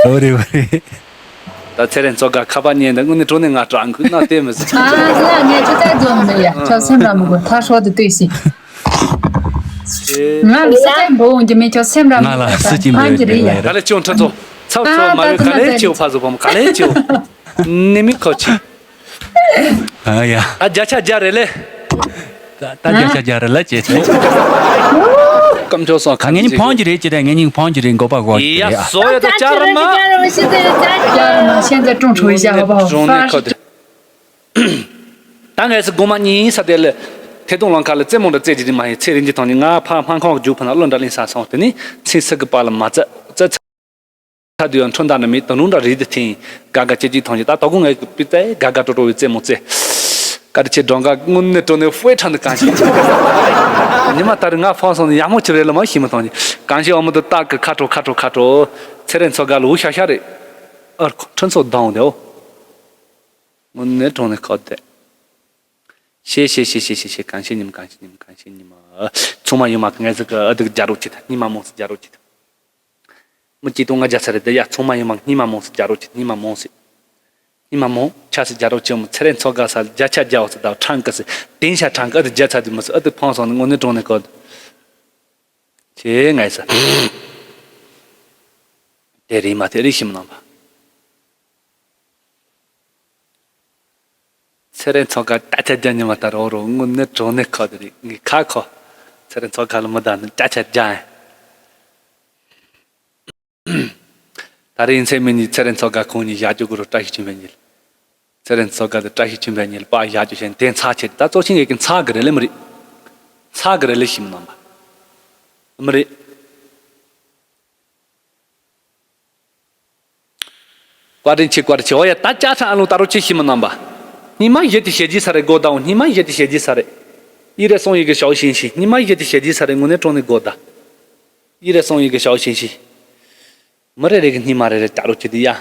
ཨོ་རེད་ཨོ་རེད། ད་ཚེ་རིང་མཚོ་དགའ་ཁ་པར་ཉན་ད་དངོས་གནས་དྲང་གནས་ང་སྐྲག་འགུལ་ན་བལྟས་མི་སྲིད། ཨ་ང་ངས་ཅི་ལྟར་འཛོམས་མི་ཡ་ཁྱོད་སེམས་ར་མི་དགོས་ཐག་ཧྲོག་ཏུ་ལྟོས་ཤིག་ང་ལ་སུ་ལྟར་འབོད་འོང་གི་མེད་ཁྱོད་སེམས་ར་མི་ང་ལ་དགོས་སུ་ཅི་ཕན་འབོད་གི་རེད་ཡ། ག་ལེ་ཅིའོ་ཁྲི་ཚོ། ཚབ་ཚོ་མ་ཡོད་ག་ལེ་ཅིའོ་ཕ་ཚོ་ཕམ་ག་ལེ་ཅིའོ། ནི་མི་ཁོ་ཅི། ཨ་ཡ། ཨ་བརྒྱ་ཆ་བརྒྱ་རེད་ལེ། ད་ད་བརྒྱ་ཆ་བརྒྱ་རེད་ལ་ཅེས་ཚེ། སྐམ་ཆོག་སོང་ཁ་ངེད་གཉིས་ཕང་གི་རེད་ཅེས་དང་ངེད་གཉིས་ཕང་གི་རེད་འགོ་པ་གོ་གི་རེད་ཨ། བཟོ་ཡོད་དོ་ཅར་མ། ཅར་མ་ཤེས་ཚེ་ཀྲུང་ཁྲོ་བྱ་བ་ཧྥ་ཤི། ད་ངས་སུ་དགོང་མ་གཉིས་ས་དེ་ལ་ཐད་གཏོང་ལང་ཁ་ལ་རྩེད་མོ་འདྲ་རྩེད་ཀྱི་རེད་མ་ཡིན་ཚེ་རིང་གི་ཐང་ནི་ང་ཕ་སྨན་ཁང་གི་རྒྱུག་ཕ་ན་བློ་འདྲ་ལེན་ས་སོང་དེ་ནི་ཚེ་སི་གི་པ་ལ་མ་རྩེད་རྩེད་ཚ། ཚ་དུས་ཡང་འཕྲོ་མདའ་ནི་མེད་དོ་ནུང་འདྲ་རེད་དེ་ཐེངས་ག་ག་ཅེ་ཅིག་ཐོང་ཅིག་ད་དོ་དགོང་ངས་པི་ཙའི་ག་ག་ཀྲོ་ཀྲོ་བའི་རྩེད་མོ་རྩེ། ཀ་རི་ཆེ་སྒྲོན་ག་དངོས་གནས་དྲང་གནས་ཧྥེ་ཁྲང་དུ་གང་ཤེས། ཉི་མ་ད་རེས་ང་ཕང་སོང་ནས་ཡག་མོ་ཆེ་རེད་ལ་མ་ཤེས་མི་ཐོང་ཅིག་གང་ཤེས་འོ་མོ་དུ་སྟག་གི་ཁ་ཁྲོ་ཁ་ཁྲོ་ཁ་ཁྲོ། ཚེ་རིང་མཚོ་དགའ་ལུ་ཤ་ཤ་རེད། ཨར་ཁོ་ཁྲི་མཚོ་སྡང་དེའོ། དངོས་གནས་དྲང་གནས་ཁོ་དེ། ཤེས་ཤེས་ཤེས་ཤེས་ཤེས་ཤེས་གང་ཤེས་ཉིམ་གང་ཤེས་ཉིམ་གང་ཤེས་ཉིམ། ཚང་མ་ཡོད་མ་གི་ངས་ཟིག་གི་ཨ་དུག་རྒྱ་རོགས་ཅིག་ད་སྙིང་མ་མོ་སི་རྒྱ་རོགས་ཅིག་ད། མི་གཅིག་སྟོང་ལྔ་བརྒྱ་ཚར་རེད་དེ་ཡ་ཚང་མ་ཡོད་མ་སྙིང་མ་མོ་སི་རྒྱ་རོགས་ཅིག་སྙིང་མ་མོ་སི། སྙིང་མ་མོ་ཆ་སི་རྒྱ་རོགས་ཅིག་མོ་ཚེ་རིང་མཚོ་དགའ་ས་བརྒྱ་ཆ་བརྒྱ་འོ་སི་ད་ཁྲང་གི་སི་དེང་ཤ་ཁྲང་གི་ཨ་དུག་བརྒྱ་ཚར་དུ་མི་སི་ཨ་དུག་ཕང་སོང་ནི་དངོས་གནས་དྲང་གནས་གོ། ཁྱེད་ངས་ས། དེ་རིང་མ་དེ་རིགས་ཤིམ་ནང་པ། ཚེ་རིང་མཚོ་དགའ་ད་ཆ་རྒྱ་ཉི་མ་ལྟར་འོ་རོ་དངོས་གནས་དྲང་གནས་ཁོ་དེ་རེད་ངས་ཁ་ཁོ། ཚེ་རིང་མཚོ་དགའ་ལ་མི་ད་ནི་ད་ཆ་རྒྱ་ཡིན། ད་རེས་ཡིན་ཚེ་མི་གཉིས་ཚེ་རིང་མཚོ་དགའ་ཁོང་གཉིས་བཞག་རྒྱུ་དགོས་རོ་བཀྲ་ཤིས་ཆོས་འཕེལ་གཉིས། ཚེ་རིང་མཚོ་དགའ་དེ་བཀྲ་ཤིས་ཆོས་འཕེལ་གཉིས་པ་བཞག་རྒྱུ་བྱས་དེ་ཚ་ཆེ་ད་གཙོ་ཆེན་ངེད་ཀྱི་ཚ་གི་རེད་ལེ་མི་རེད། ཚ་གི་རེད་ལེ་ཤིམ་ནང་པ། མི་རེད། བཀའ་དྲིན་ཆེ་བཀའ་དྲིན་ཆེ་འོ་ཡ་ད་ཅ་ཁྲ་ཨ་ལུང་ད་རུང་ཅི་ཤི་མི་རྣམ་པ། སྙིང་མ་བཞི་དེ་བྱས་རྗེས་ས་རེ་སྒོ་ད་འོང་སྙིང་མ་བཞི་དེ་བྱས་རྗེས་ས་རེ། ཡི་རེ་སོང་ཡི་གི་ཞའོ་ཞིན་ཤི་སྙིང་མ་བཞི་དེ་བྱས་རྗེས་ས་རེ་དངོས་གནས་དྲང་གནས་སྒོ་ད། ཡི་རེ་སོང་ཡི་གི་ཞའོ་ཞིན་ཤི། མི་རེ་རེ་གི་སྙིང་མ་རེ་རེ་ད་རུང་ཅི་དེ་ཡ།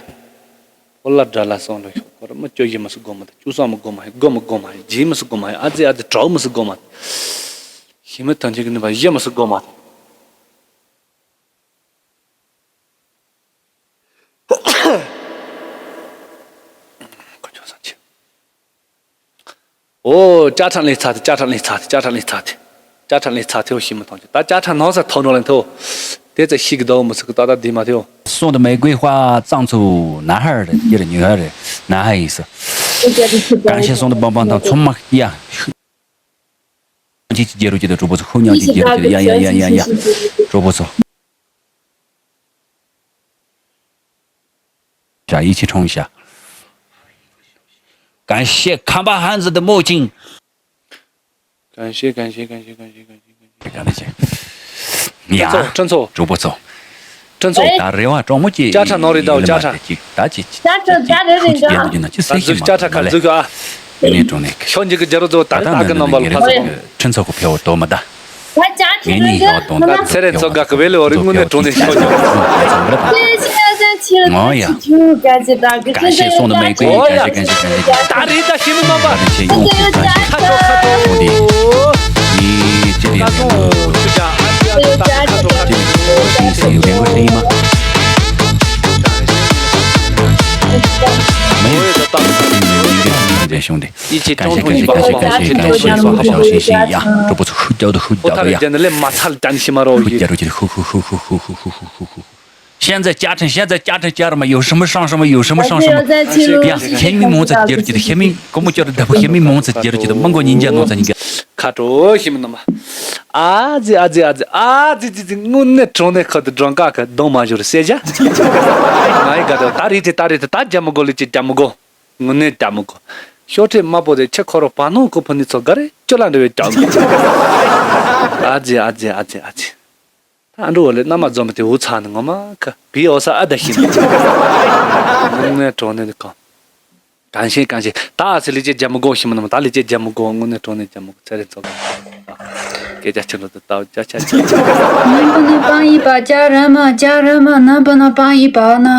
ཧོ་ལ་དགྲ་ལ་སོང་ལ་ཤོག་ཁོ་ར་མི་བཅོ་ཡི་མི་སུ་སྒོ་མ་ད་བཅུ་སོང་མི་སྒོ་མ་ཧེ་སྒོ་མི་སྒོ་མ་ཧེ་རྗེས་མི་སུ་སྒོ་མ་ཧེ་ཨ་ཙི་ཨ་ཙི་གྲའུ་མི་སུ་སྒོ་མ་ད། ཤི་མི་ཐོན་ཆེ་གི་ནི་བ་ཡི་མི་སུ་སྒོ་མ་ད། ཁོ་ཆོ་ས་ཆེ། ཨོ་ཅ་ཁྲ་ལས་ཚ་དེ་ཅ་ཁྲ་ལས་ཚ་དེ་ཅ་ཁྲ་ལས་ཚ་དེ་ཅ་ཁྲ་ལས་ཚ་དེ་འོ་ཤི་མི་ཐོང་ཆེ་ད་ཅ་ཁྲ་ནང་ས་ཐོ་ནོ་ལན་ཐོ། དེ་ཚ་ཤི་གི་ད་འོ་མི་སུ་གི་ད་ད་དེ་མ་ཐེ་འོ། 送的玫瑰花葬出男孩的，就是女孩的，男孩意思。感谢送的棒棒糖，充满呀。 ཅིག་ཅིག་རྒྱལ་རོགས་ཀྱི་དང་གྲོགས་པོ་ཚོ་ཧུ་ཉག་ཅིག་རྒྱལ་རོགས་ཀྱི་ཡ་ཡ་ཡ་ཡ་ཡ་གྲོགས་པོ་ཚོ། ཞག་ཡིད་ཆེས་འཁྲུངས་ཤག 感谢看板汉子的墨镜。感谢感谢感谢感谢感谢感谢。 ཡ། ཁྲི་ཚོ། གྲོགས་པོ་ཚོ། ཁྲི་ཚོ། ད་རེ་བ་དྲང་མོ་ཅིག་ཅ་ཁྲ་ནོར་རེད་ད་ཅ་ཁྲ། ཅིག་ད་ཅིག་ཅ་ཁྲ་ད་རེད་རེད་ད། ཅི་སེ་ཤི་མ་ཅ་ཁྲ་ཁ་འཛུགས་ཨ། ཡིན་ནས་དྲང་ནས་ཁྱོད་འཇིག་གི་རྒྱ་རོ་ཚོ་ད་རེད་ད་གི་རྣམ་པ་ལ་ཕ་ཚོ། ཁྲི་ཚོ་གི་ཕེ་བོ་དོ་མ་ད། ངེད་གཉིས་ཡོད་དོ་ད་ཚེ་རེ་ཚོ་དགའ་གི་བེ་ལེ་བོ་རེ་དངོས་གནས་དྲང་གནས་ཤོད་ཀྱང་ང་ཡ། 感谢送的玫瑰，感谢感谢感谢感谢。 ད་རེད་ད་ཤི་མི་མ་པ། 感谢用户感谢。 ཁ་ཁྲོ་ཁ་ཁྲོ། 你这里面有，这里有点过声音吗？兄弟。一起共同一把火把火去点燃。 现在家政，现在家政家人们有什么上什么，有什么上什么。呀，前面蒙着节日的，前面公布叫的，前面蒙着节日的，蒙过人家弄着人家。 ཁ་དྲོ་ཞིམ་ནམ། ཨ་ཙི་ཨ་ཙི་ཨ་ཙི་ཨ་ཙི་ཙི་ཙི། དངོས་གནས་དྲང་གནས་ཁ་དུ་སྒྲོན་ཀ་ཁ་གདོང་མ་བཞུར་སེ་བྱ། ང་ཡི་དགའ་དོ་ད་རེད་དེ་ད་རེད་དེ་ད་རྒྱ་མི་གོ་ལི་ཅི་རྒྱ་མི་གོ། དངོས་གནས་རྒྱ་མི་གོ། ཤོག་དྲིལ་དམར་པོ་དེ་ཁྱེད་ཁོ་རོ་བ་ནོ་ཁོ་ཕུ་ནི་ཚོ་ག་རེ་ཅོ་ལ་འདྲ་བའི་རྒྱ་མི་གོ། ཨ་ཙི་ཨ་ཙི་ཨ་ཙི་ཨ་ཙི། ད་འགྲོ་བ་ལས་མནའ་མ་འཛོམས་པ་དེ་འུ་ཚ་ནི་ངོ་མ་ཁ་བི་འོ་ས་ཨ་ད་ཤི་ནི། དངོས་གནས་དྲང་གནས་དེ་གང་། གང་ཤེས་གང་ཤེས། ད་ཨ་ཙི་ལི་ཅེ་རྒྱ་མི་གོ་ཤི་མ་ནམ། ད་ལི་ཅེ་རྒྱ་མི་གོ། དངོས་གནས་དྲང་གནས་རྒྱ་མི་གོ། ཚེ་རིང་ཚོ་ག་སྐད་ཆ་ཆེ་འགྲོ་དུ་ལྟ་བ་ཅ་ཆ་ཆེ། 能不能帮一把，家人们，家人们，能不能帮一把呢？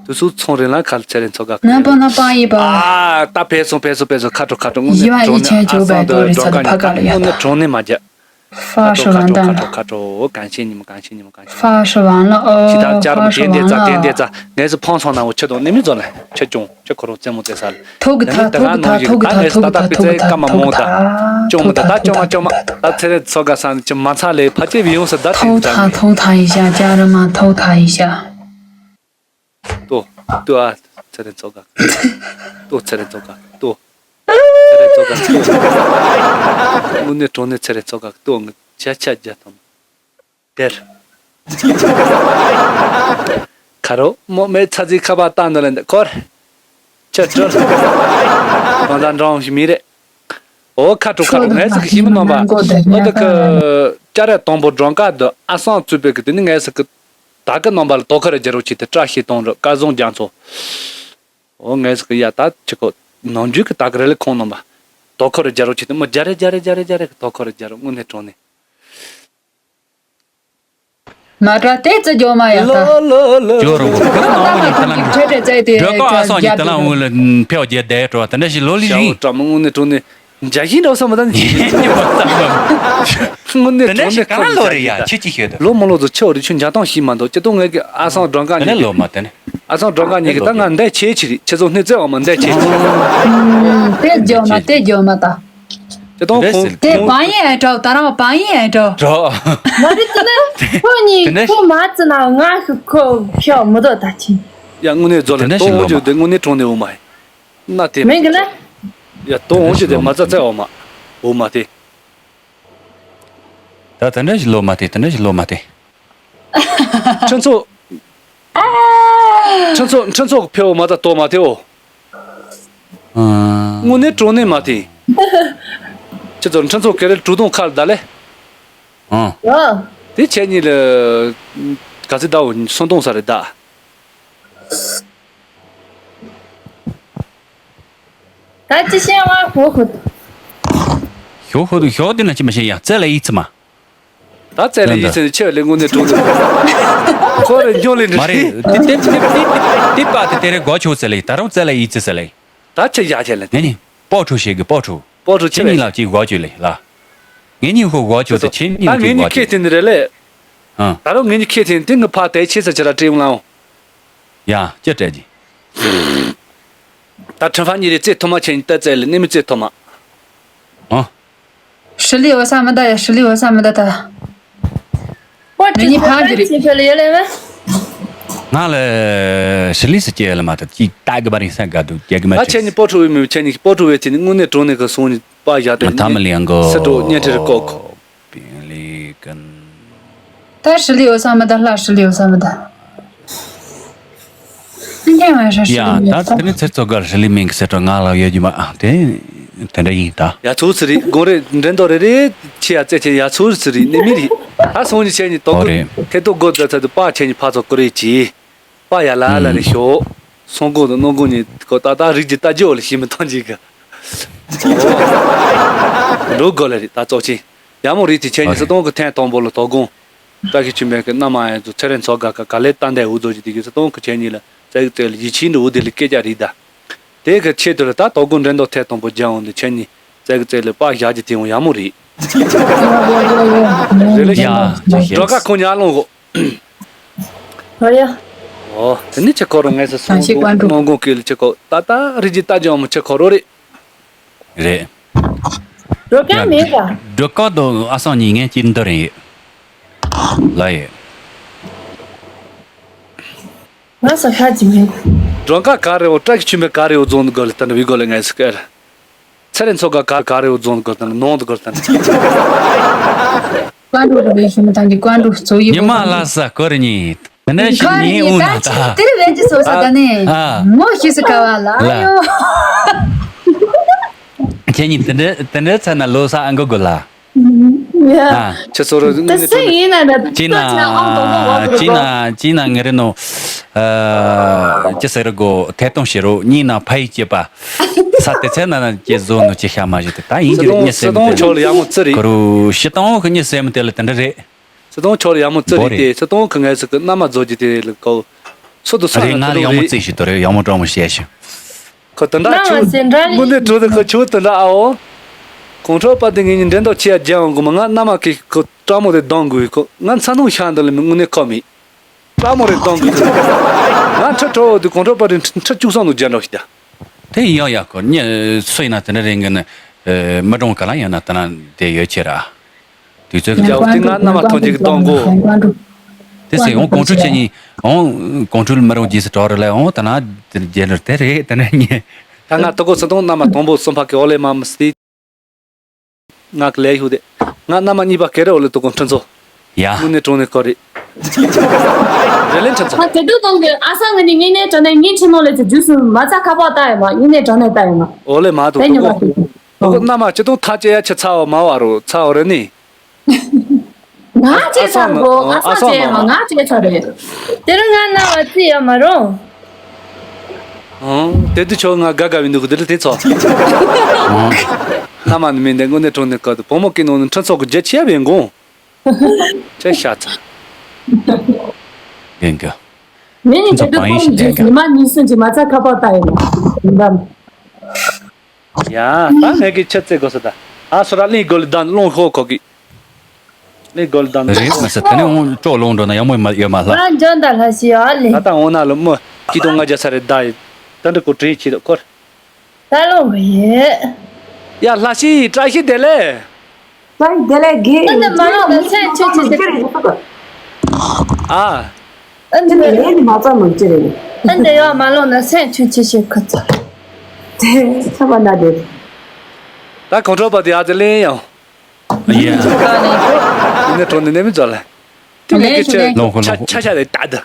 དུ་སུ་ཚོང་རིན་ལ་ཁ་ཚེ་རིང་ཚོ་ག 能不能帮一把？ ཨ་ད་ཕེ་སོང་ཕེ་སོང་ཕེ་སོང་། ཁ་དྲོ་ཁ་དྲོ། དངོས་གནས་དྲང་གནས་ཨ་སང་དུ་སྒྲོན་ཀ་ནི་དངོས་གནས་དྲང་གནས་མ་རྒྱ། 发射完弹了。 ཁ་དྲོ་ཁ་དྲོ་ཁ་དྲོ། གང་ཤེས་ཉི་མ་གང་ཤེས་ཉི་མ། 发射完了哦， ཕྱི་ཐག་ཅར་མོ་དེ་འདེད་ཙ་དེ་འདེད་ཙ། ངས་སུ་ཕོང་སོང་ན་འོ་ཆེ་དང་ནི་མི་ཚོ་ལ་ཆེ་ཅུང་ཆེ་ཁོ་རང་རྩེད་མོ་རྩེ་ས་ལ། ཐུག་གི་ཐ་ཐུག་གི་ཐ་ཐུག་གི་ཐ་ཐུག་གི་ཐ་ཐུག་གི་ཐ་ཐུག་གི་ཐ་ཐུག་གི་ཐ། ཅུང་མོ་དེ་ད་ཅུང་མ་ཅུང་མ། ད་ཚེ་རེ་ཚོ་ག་ས་ནི་ཅི་མ་ཚ་ལེ་ཕ་ཅེ་བི་ཡོང་ས་ད་ཐུག་ཐ་ཐུག་ཐ་ཡི་ཤ་ཅ་ར་མ་ཐུག་ཐ་ཡི་ཤ། ཏོ། ཏོ་ཨ། ཚེ་རིང་ཚོ་ག་ཏོ། ཚེ་རིང་ཚོ་ག་ཏོ། ཚེ་རིང་ཚོ་ག་ཏོ། དངོས་གནས་དྲང་གནས་ཚེ་རིང་ཚོ་ག་ཏོ། ང་ཆ་ཆ་རྒྱ་ཐམ། དེར། ཁ་རོ་མོ་མེ་ཚ་ཚིག་ཁ་པ་བཏང་འདོད་ལ་འདི་སྐོར། ཁྱོད་སྤྲོད། གང་ལྟར་འགྲོ་འོང་ཞིག་མི་རེད། འོ་ཁ་དྲོ་ཁ་དྲོ། ངས་ཟིག་གི་ཞིམ་མ་མ་པ། འོ་ད་གི། ཅ་ར་དང་པོ་སྒྲོན་ཀ་འདི་ཨ་སང་བཙུགས་པའི་གི་དེ་ནི་ངས་ཟིག་གི། ད་གི་རྣམ་པ་ལ་དོ་ཁ་ར་རྒྱ་རོ་ཆེ་དེ་བཀྲ་ཤིས་གཏོང་རོགས་སྐལ་བཟང་རྒྱ་མཚོ། འོ་ངས་ཟིག་གི་ཡ་ད་ཆི་ཁོ། ནམ་རྒྱུན་གི་ད་གི་རེ་ལེ་ཁོང་རྣམ་པ། དོ་ཁ་ར་རྒྱ་རོ་ཆེ་དེ་མོ་རྒྱ་རེ་རྒྱ་རེ་རྒྱ་རེ་རྒྱ་རེ་གི་དོ་ཁ་ར་རྒྱ་རོ་དངོས་གནས་དྲང་གནས། མ་དྲ་ཏེ་ཙི་རྒྱོ་མ་ཡ་ད། ཇོ་རོ་བོ་ཁོ་རང་ནང་མོ་ཉིད་ཐ་ལ་འགྲོ། ཁྲེ་ཁྲེ་ཙེ་ཏེ་ཇོ་ཀོ་ཨ་སང་ཉིད་ཐ་ལ་འུ་ལ་ཕེའོ་རྒྱལ་བསྡད་འགྲོ་བ་དེ་འདྲ་ཞིག་ལོ་ལི་ཞའོ་རིང་། ཀྲ་མ་དངོས་གནས་དྲང་གནས། འཇའ་ཤིང་འདྲ་བསམ་མ་ད་ནི་ཞིག་ཉིད་མ་ཙམ་པ། དངོས་གནས་དེ་འདྲ་དྲང་ཞིག་གནས་ག་རང་ལོ་རེ་ཡ་ཁྱེད་ཀྱིས་ཤོད་དོ། ལོ་མ་ལོ་ཚོ་ཆེ་བ་རེ་ཆུ་འཇའ་ཐང་ཞིག་མ་འདུག་ཅི་ཏོ་ངས་ཀྱི་ཨ་སང་སྒྲོན་ཀ་དེ་ཉིད་ནས་ཀྱི། ལོ་མ་དེ་ནི། ཨ་སང་སྒྲོན་ཀ་ཉིད་ཀྱི་ད་ང་འདས་ཆེ་ཆི་རེད་ཁྱེད་ཚོ་སྣེ་རྩེ་བ་མ་འདས་ཆེ་ཆི། ཏེ་རྒྱོ་མ་ཏེ་རྒྱོ་མ་ད། དེ་དང་ཁོང་དེ་ཁོང་བང་ཡིན་ཨེ་འདྲ། ད་རང་བང་ཡིན་ཨེ་འདྲ། འགྲོ། མ་རེད། དེ་ནི་ཁོ་གཉིས་དེ་ནི་ཁོ་མ་བརྩི་ན་ང་ཤི་ཁོ་ཕྱོགས་མི་འདུག་ད་ཁྱིན། ཡ་དངོས་གནས་རྫོགས་ལ་དེ་ནི་དོ་ཞིག་འོང་ལོ་རྒྱུ་མ་དེ་དངོས་གནས་དྲང་གནས་འོ་མ་ཡིན། ན་དེ་མིན་གི་ལ། ཡ་དོ་འོང་རྒྱུ་དེ་མ་རྩ་རྩ་འོ་མ། འོ་མ་དེ། ད་དེ་འདྲ་ཞིག་ལོ་མ་དེ་དེ་འདྲ་ཞིག་ལོ་མ་དེ། ཁྱོད་ཚོ། ཁྱོད་ཚོ་ཁྱོད་ཚོ་ཕེའོ་མ་ད་དོ་མ་དེའོ། དངོས་གནས་དྲང་གནས་མ་དེ། ཁྱེད་ཚོ་ཁྱོད་ཚོ་ཀེ་རེ་ཀྲུ་དོང་ཁ་ལ་ད་ལེ། ཨང་། ཡ། དེ་ཁྱེད་གཉིས་ལ། ག་ཚི་ད་འོ་སོང་དོང་ས་རེད་ད། ད་ཅི་ཤེས་ང་ཧོ་ཧོ། ཞོ་ཧོ་དུ་ཞོ་དེ་ན་ཅི་མ་ཤེས་ཡ་རྩེ་ལ་ཡིད་ཚིམ་མ། ད་རྩེ་ལ་ཡིད་ཚིམ་ཆེ་བ་ལས་དངོས་གནས་དྲང་གནས། ཁོ་རེ་འཇོ་ལེ་མ་རེད། འདྲ། དེ་དེ་དེ་དེ་དེ་པ་དེ་དེ་རེ་གོ་ཆོ་རྩེ་ལ་ཡིད་ད་རུང་རྩེ་ལ་ཡིད་ཚིམ་རྩེ་ལ་ཡིད། ད་ཆེ་ཡ་ཆེ་ལ་དེ། ནི་པོ་ཁྲུ་ཞེ་གི་པོ་ཁྲུ། པོ་ཁྲུ་ཆེ་ཁྱེད་གཉིས་བས། ལ་ཅིག་གོ་ཆོ་ལེ་ལ། ངེད་གཉིས་ཧོ་གོ་ཆོ་དེ་ཁྱེད་གཉིས་ད་ངེད་གཉིས་ཁེ་ཐེན་རེ་ལེ། ཨང་། ད་རུང་ངེད་གཉིས་ཁེ་ཐེན་དེ་ངི་ཕ་དེ་ཆེ་ས་ཆེ་ར་ཀྲེ་ཡོང་ལའོ། ཡ་ཅི་སྤྲད་ཀྱི། ད་ཁྲི་ཕ་གཉིས་རེ་རྩེ་ཐོ་མ་ཆེན་ཏི་རྩེ་ལ་ནི་མི་རྩེ་ཐོ་མ། ཨོ། ཧྲི་ལི་འོ་ས་མི་ད་ཡ་ཧྲི་ལི་འོ་ས་མི་ད་ད། པོ་ཏི་ནི་ཕ་གི་རེད། ཕ་ལ་ཡོད་ལེ་མ། ང་ལ་ཧྲི་ལི་སི་སྐྱེ་ལ་མ་ད་ཅི་ད་གི་མ་རིང་ས་ག་དུ་སྐྱེ་གི་མ་ད་ཆེ་ཆེན་ནི་པོ་ཁྲུ་བའི་མི་ཆེན་ནི་པོ་ཁྲུ་བའི་ཆེན་ནི་དངོས་གནས་དྲང་གནས་གི་སོང་ནི་པ་བཞག་དེ་ཐ་མི་ལི་ཡང་གོ་སི་ཏྲོ་ཉན་ཁྲི་རི་ཀོ་ཁོ། པིང་ལི་ཀན། ད་ཧྲི་ལི་འོ་ས་མི་ད་ལ་ཧྲི་ལི་འོ་ས་མི་ད། ཡ་ད་དེ་ནི་ཚེ་ཚོ་གར་ཧྲི་ལི་མིང་གི་སེ་ཏྲོ་ང་ལ་ཡོད་རྒྱུ་མ་ཨ་དེ་དེ་འདྲ་ཡིན་ད། ཡ་ཚུར་ཚུར་རི་དགོང་རེ་འགྲན་དོ་རེ་རེ་ཆེ་ཡ་རྩེ་ཆེ་ཡ་ཚུར་ཚུར་རི་ནི་མི་རི་ད་སོང་ཉི་ཆེ་ཉི་དོ་ཨོ་ཀོ་རེད། ཐེ་ཏོ་སྒོ་ད་ཚ་དུ་པ་ཆེ་ཉི་ཕ་ཚོ་ཀོ་རེ་ཅི་པ་ཡ་ལ་ལ་རེ་ཤོ་སོང་གོ་དུ་ནོ་གོ་ཉི་ཀོ་ད་ད་རིག་ཅི་ད་ཇོ་ལ་ཤི་མི་ཐོན་ཅི་ག་འགྲོ་གོ་ལ་རི་ད་ཙོག་ཅི། ཡ་མོ་རི་དེ་ཆེ་ཉི་སི་ཏོང་གི་ཐེན་དང་པོ་ལ་དོ་དགོང་། བཀྲ་ཤིས་ཆོས་འཕེལ་གྱི་མནའ་མ་ཡ་ཚོ་ཚེ་རིང་ཚོ་དགའ་ཁ་ག་ལེ་ཏན་ཏན་འུ་ཚོ་ཅི་དེ་གི་སི་ཏོང་གི་ཆེ་ཉི་ལ་ཙེ་གི་ཙེ་ལ་ཡི་ཆིན་འདི་འུ་དེ་ལ་སྐད་ཆ་རི་ད། དེ་གི་ཆེད་དུ་ལ་ད་དོ་དགོང་འགྲན་ཟླ་ཐད་དང་པོ་རྒྱ་འོང་དུ་ཆེ་ཉི་ཙེ་གི་ཙེ་ལ་པ་བཞག་ཅི་དེ་འོང་ཡ་མོ་རི། རེ་ལེ་ཡ་ཞེ་ཞེ་འགྲོ་ཁ་ཁོང་ཉ་ལོང་གོ། ཧོ་ཡ། ཨོ་དེ་ནི་ཆེ་ཁོ་རོ་ངས་སི་སོང་གོ་ནོ་གོ་ཀེ་ལ་ཆེ་ཁོ་ད་ད་རི་ཅི་ད་ཇོ་མོ་ཆེ་ཁོ་རོ་རི། རེད། འགྲོ་མཁན་མེད་ཀ། འགྲོ་ཀ་དང་ཨ་སང་གཉིས་ངན་གཅིག་འདི་རེད། ལ་ཡེ། ང་ས་ཁ་ཅི་མེད། འགྲོ་ཀ་ག་རེ་འོ། བཀྲ་ཤིས་ཆོས་འཕེལ་ག་རེ་འོ་རྫོང་དུ་དགོས་ལ་ལྟ་ན་བི་དགོས་ལ་ངས་སི་ཀར། ཚེ་རིང་མཚོ་ག་ག་ག་རེ་འོ་རྫོང་དུ་དགོས་ལ་ལྟ་ན་ནང་དུ་དགོས་ལ་ལྟ་ན། ཀོན་ཀྲུག་རེ་ཞུ་མི་དང་གི་ཀོན་ཀྲུག་ཚོ་ཡི་ཉི་མ་ལ་ས་ཀོ་རེ་ཉི། དེ་འདྲ་ཞིག་ཉིན་འུ་ན་ད། དེ་རེ་བེད་ཀྱི་སོ་ས་ད་ནི། ཨ། མོ་ཤི་སི་ཀ་བ་ལ་ཨ་ཡོ། ཁྱེད་གཉིས་དེ་འདྲ་དེ་འདྲ་ཚ་ན་ལོ་ས་ཨང་གོ་གོ་ལ། ཡ། ཨ། ཁྱེད་ཚོ་རོ་དངོས་གནས་དྲང་གནས། ཅི་ན་ཅི་ན་ཅི་ན་ངེ་རེ་ནོ། ཨ། ཅི་ཟེར་གོ་ཐད་གཏོང་བྱེད་རོགས་གཉིས་ན་ཕ་ཡི་སྐྱེས་པ། ས་དེ་ཚད་ན་ན་ཅི་བཟོ་ནོ་ཅི་ཤ་མ་ཞིག་དེ་ད་ཡིན་གྱི་རེད། གཉིད་སད་མི་དེ་ལ་ཁོ་རུ་ཤི་སྟོང་གི་གཉིད་སད་མི་དེ་ལ་དེ་འདྲ་རེད། ཚེ་དང་ཆོར་ཡག་མོ་བརྩི་རེད་དེ། ཚེ་དང་གི་ངལ་གསོ་གི་མནའ་མ་རྫོགས་ཀྱི་དེ་ལ་གོ། སུ་དུ་ས་རེད། ང་ལ་ཡག་མོ་བརྩི་ཞིག་ཏུ་རེད། ཡག་མོ་གྲོགས་མོ་བཤད་ཞིག་ཁོ་དེ་འདྲ་ཆུ་དངོས་གནས་གྲོགས་དེ་ཁོ་ཆུ་དེ་འདྲ་ཨའོ། གོང་ཁྲོ་པ་དེ་ངེད་གཉིས་འགྲན་ཟླ་ཆེ་ཡ་རྒྱལ་འོང་གི་མ། ང་མནའ་མ་གི་ཁོ་སྤྲང་མོ་དེ་གདོང་དགོས་ཁོ། ང་ཚ་ནོ་ཤ་འདི་ལ་མི་དངོས་གནས་ཁོ་མི་སྤྲང་མོ་རེ་གདོང་དགོས་ཁོ། ང་ཁྲི་ཁྲོ་དེ་གོང་ཁྲོ་པ་དེ་ཁྲི་བཅུ་སོང་དུ་རྒྱལ་འགྲོ་ཞིག་ད། དེ་ཡིན་ཡང་ཡག་གོ་ཉེ་སུ་ཡིན་ན་དེ་འདྲ་རེད་གི་ནི། མི་གྲོང་ག་ལ་ཡིན་ན་དེ་ན་དེ་ཡོད་ཆེ་ར། དུས་ཚོད་ཀྱི་རྒྱལ་པོ་དེ་ང་མནའ་མ་གཏོང་རྒྱུ་གི་གཏོང་དགོ། དེ་སེ་འོང་གོང་ཁྲུལ་བྱེད་ཉིན་འོང་གོང་ཁྲུལ་མི་རུང་རྗེས་སུ་གྲོགས་རེ་ལ་འོང་དེ་ན་དེ་རྒྱལ་ལར་དེ་རེད་དེ་ན་ཉེ། ད་ང་ཏོ་གོ་སུ་དང་མནའ་མ་དང་པོ་སུམ་ཕ་གི་འོ་ལེ་མ་མི་སི། ང་གི་ལས་ཤུ་དེ་ང་མནའ་མ་གཉིས་པ་ཀེ་རེ་འོ་ལེ་ཏོ་གོ་ཁྲི་ཚོ། ཡ། དངོས་གནས་དྲང་གནས་ཀོ་རེད། རེ་ལེན་ཁྲི་ཚོ། ང་དེ་དུས་དང་གི་ཨ་སང་ངི་ནི་དངོས་གནས་དྲང་གནས་ངའི་ཆེ་ནོ་ལེ་ཚོ་རྒྱུས་སུ་མ་ཚ་ཁ་པོ་ལྟ་ཡོད་མ། དངོས་གནས་དྲང་གནས་ལྟ་ཡོད་མ། འོ་ལེ་མ་ཏོ་དེ་ཉོ་གོ་མ་ཐུབ། ཨོ་ཁོ་མནའ་མ་ཅི་ཏོང་ཐ་ཅེ་ཡ་ཆེ་ཚ་བ་མ་བ་རོ་ཚ་བ་རེ་ནི། ང་ཅེ་ཚ་རོ་ཨ་སང་ཅེ་མ་ང་ཅེ་ཚ་རེད། དེ་རུ་ང་མནའ་བ་ཅི་ཡ་མ་རོ། ཨང་། དེ་དུས་ཆོ་ང་དགའ་དགའ་བའི་འདུག་གི་དེ་ལ་དེ་ཚོ། མནའ་མ་ནི་མིན་དེ་དངོས་གནས་དྲང་གནས་ཀ་དུ་བུ་མོ་སྐྱེས་ནོ་ནི་ཁྲི་ཚོ་གི་རྒྱ་ཆེ་བའི་དགོངས། ཅེ་ཤ་ཚ། རྒན་གི། མི་ནི་ཁྲི་ཚོ་དེ་དུས་པང་ཡིན་ཁོང་ཞིག་རྒན་གི། ཉི་མ་གཉིས་གསུམ་གྱི་མ་ཚ་ཁ་པར་ལྟ་ཡོད་ནོ། ཡིན་པ། ཡ། ད་ངས་ཀྱི་ཆུ་རྩེ་དགོས་སོ་ད། ཨ་སོ་ར་གླིང་སྒོ་ལི་དང་སློང་ཤོག་ཁོ་གི། གླིང་སྒོ་ལི་དང་། རེད་མ་ཟད་དེ་ནས་འོང་ཅོག་ལོང་འགྲོ་ན་ཡག་མོ་ཡོད་མ་ཡོད་མ་ལ། ང་འཇོན་ད་ལྷ་ཞི་ཡོད་ལེ། ད་ལྟ་འོང་ན་ལོ་མོ་སྐྱིད་དོང་ང་རྒྱ་ས་རེད་ད་ཡིན། ད་འདྲི་ཀོ་བྲིས་ཆེ་དོ་ཁོར། ད་ལོང་གི་ཡོད། ཡ་ལྷ་ཞི་བཀྲ་ཤིས་བདེ་ལེགས། ད་དེ་ལས་དགེ། ཨ་ནི་མ་ལོང་ན་སེམས་ཆུང་ཆུང་ཆུང་། ཨ། ཨ་ནི་ལས་ནི་མ་ཙམ་མང་ཆེ་རེད། ཨ་ནི་ཡོད་མ་ལོང་ན་སེམས་ཆུང་ཆུང་ཆུང་ཁོ་ཚོ། དེ་ཚ་བ་ན་དེ། ད་གོང་ཁྲོ་པ་དེ་ཨ་ཙི་ལེན་ཡང་། ཡ། ཡིན་ནི་གྲོང་ནི་ནས་མི་ཚོ་ལ། དེ་ནས་ཀི་ཆེ་ལོང་ཁོ་ལོང་ཁོ། ཆ་ཆ་རེད་ད་ད།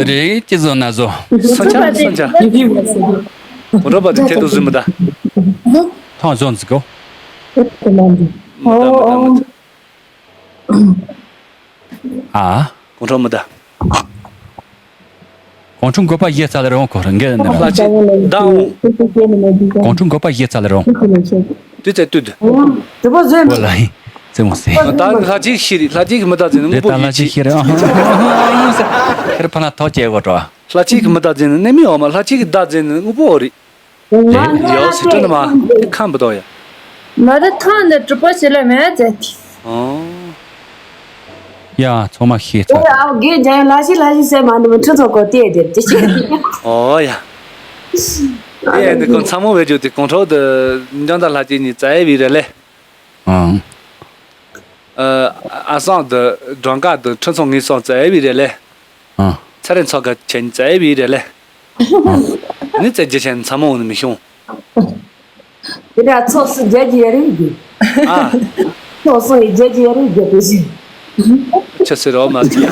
རེད་ཅི་བཟོ་ན་བཟོ། སོ་ཆ་སོ་ཆ། གོང་ཁྲོ་པ་དེ་ཐེ་ཏོ་བཟོས་མི་ད། ཐང་བཟོ་འཛི་གོ། ཨ། གོང་ཁྲོ་མི་ད། གོང་ཁྲོ་འགོ་པ་ཡེ་ཚ་ལ་རོང་ཁོ་རང་གི་ནི་རོང་། ལ་ཅི་ད་འོང་། གོང་ཁྲོ་འགོ་པ་ཡེ་ཚ་ལ་རོང་། དུས་ཚད་དུས་དུ། དེ་པོ་བཟོས་མི་ད། ལ་ཡིན་ཙེ་མོ་སེ། ད་ལྷ་གཅིག་ཤི་རེད། ལྷ་གཅིག་གི་མི་ད་ཟེར་ནི་དངོས་པོ་ཡིན་ཅི། ཁེར་ཕ་ན་ཐོ་ཅེ་གོ་ཏོ། ལྷ་གཅིག་གི་མི་ད་ཟེར་ནི་ནི་མི་འོ་མ། ལྷ་གཅིག་གི་ད་ཟེར་ནི་དངོས་པོ་རེད། ཡོ་སི་ཏྲི་ནི་མ་དེ་ཁམ་བུ་དོ་ཡ། མ་རི་ཐང་འདི་གྲུ་པོ་ཞིག་ལ་མེད་ཟེར་ཏེ། ཨོ། ཡ་ཚང་མ་ཤེས་ཚར། ཨོ་ཡ་ཨོ་དགེ་རྒྱ་ཡ་ལྷ་ཤི་ལྷ་ཤི་ཟེར་མ་འདི་མི་ཁྲི་ཚོ་གོ་ལྟས་དེར་ཅི་ཤེས། ཨོ་ཡ། ཨེ་འདི་ཀོ་ཚ་མོ་བེ་ཇོ་དེ་གོང་ཁྲོ་དེ་འཇང་ད་ལྷ་ཅི་ཉི་ཙའི་བི་རེ་ལེ། ཨང་། ཨ་སང་དུ་སྒྲོན་དཀར་དུ་ཁྲི་ཚང་ངེས་སོང་ཙའི་བི་རེ་ལེ། ཨང་། ཚ་རེ་ཚོ་ག་ཆེན་ཙའི་བི་རེ་ལེ། ཨང་། ནི་ཙེ་རྒྱ་ཆེན་ཚ་མོ་ནི་མི་ཤོང་། དེ་འདྲ་ཚོགས་སུ་རྒྱ་ཇི་ཡ་རེད་གི། ཨ། ཚོགས་སུ་རྒྱ་ཇི་ཡ་རེད་གི་དེ་བཞིན། ཆ་སི་རོ་མ་ཙི།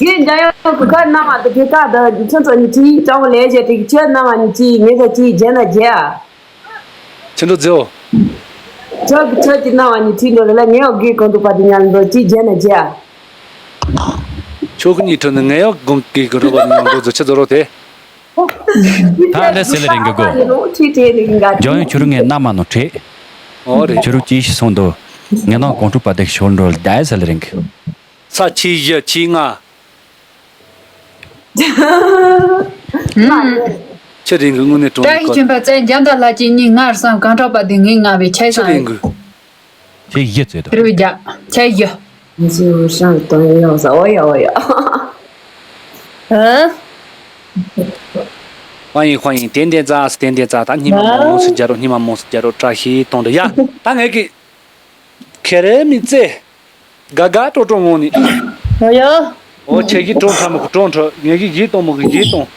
དེ་འདྲ་ཡང་གི་ཁ་ན་མ་དེ་གི་ཁ་དང་ཁྱོད་ཚོ་ནི་དེའི་ལྟ་བུ་ལས་བྱས་དེ་ཁྱོད་ན་མ་ནི་ཅི་ངེད་ཚོ་ཅི་རྒྱན་ན་རྒྱ། ཆེ་འགྲོ་རྫི་བོ། ཁྱོད་ཀྱི་ཁྱོད་ཀྱི་ན་མ་ནི་དེའི་འགྲོ་ལ་ངེད་འོག་གི་གོང་དུ་པ་དེ་ཉལ་འདོད་ཅི་རྒྱན་ན་རྒྱ། ཁྱོད་ཀྱི་ཉི་ཁྲོན་ནི་ངེད་འོག་གོང་གི་གོང་དུ་པ་དེ་ཉལ་འདོད་ཚོ་ཆེ་ཚོ་རོ་དེ། ད་ལས་སེ་ལ་རིང་གི་གོ། ཇོ་ཡོན་ཁྱོད་རུ་ངའི་མནའ་མ་ནོ་ཁྲིད། ཨོ་རེད། ཁྱོད་རུ་ཅི་ཞིག་སོང་དོ། ངའི་ནང་གོང་ཁྲུ་པ་དེ་ཤོར་འགྲོ་ལ་ད་སེ་ལ་རིང་གི། ས་ཆི་བཞི་ཆི་ལྔ། ཆི་རིང་གི་དངོས་གནས་གྲོང་བཀྲ་ཤིས་ཆོས་འཕེལ་བཙན་འཇམ་དང་ལྷ་གཅིག་གཉིས་ལྔ་གསུམ་གང་གྲགས་པ་དེ་ངའི་ལྔ་བའི་ཆ་ཆི་རིང་གི། ཆི་བཞི་ཚོད་དོ། དེ་རུ་བརྒྱ་ཆ་བཞི། ང་ཚོའི་ཧུར་བརྩོན་གཏོང་ཡོད་ས། འོ་ཡ་འོ་ཡ། ཧ། ཧ་ཡིན་ཧ་ཡིན། ཏན་ཏན་ཙ་ཏན་ཏན་ཙ། ད་སྙིང་མ་མོངས་སུ་རྒྱ་རོ། སྙིང་མ་མོངས་སུ་རྒྱ་རོ། བཀྲ་ཤིས་གཏོང་དུ་ཡ། ད་ངས་ཀྱི་ཁེ་རེ་མི་ཙེ། དགའ་དགའ་སྤྲོ་སྤྲོ་ངང་ནས། ཨོ་ཡ། ཨོ་ཁྱེད་ཀྱིས་སྤྲོ་འཁྲབ་མོ་གི་སྤྲོ་འཁྲབ། ངེད་ཀྱིས་གཞས་གཏོང་མོ་གི་གཞས་གཏོང་།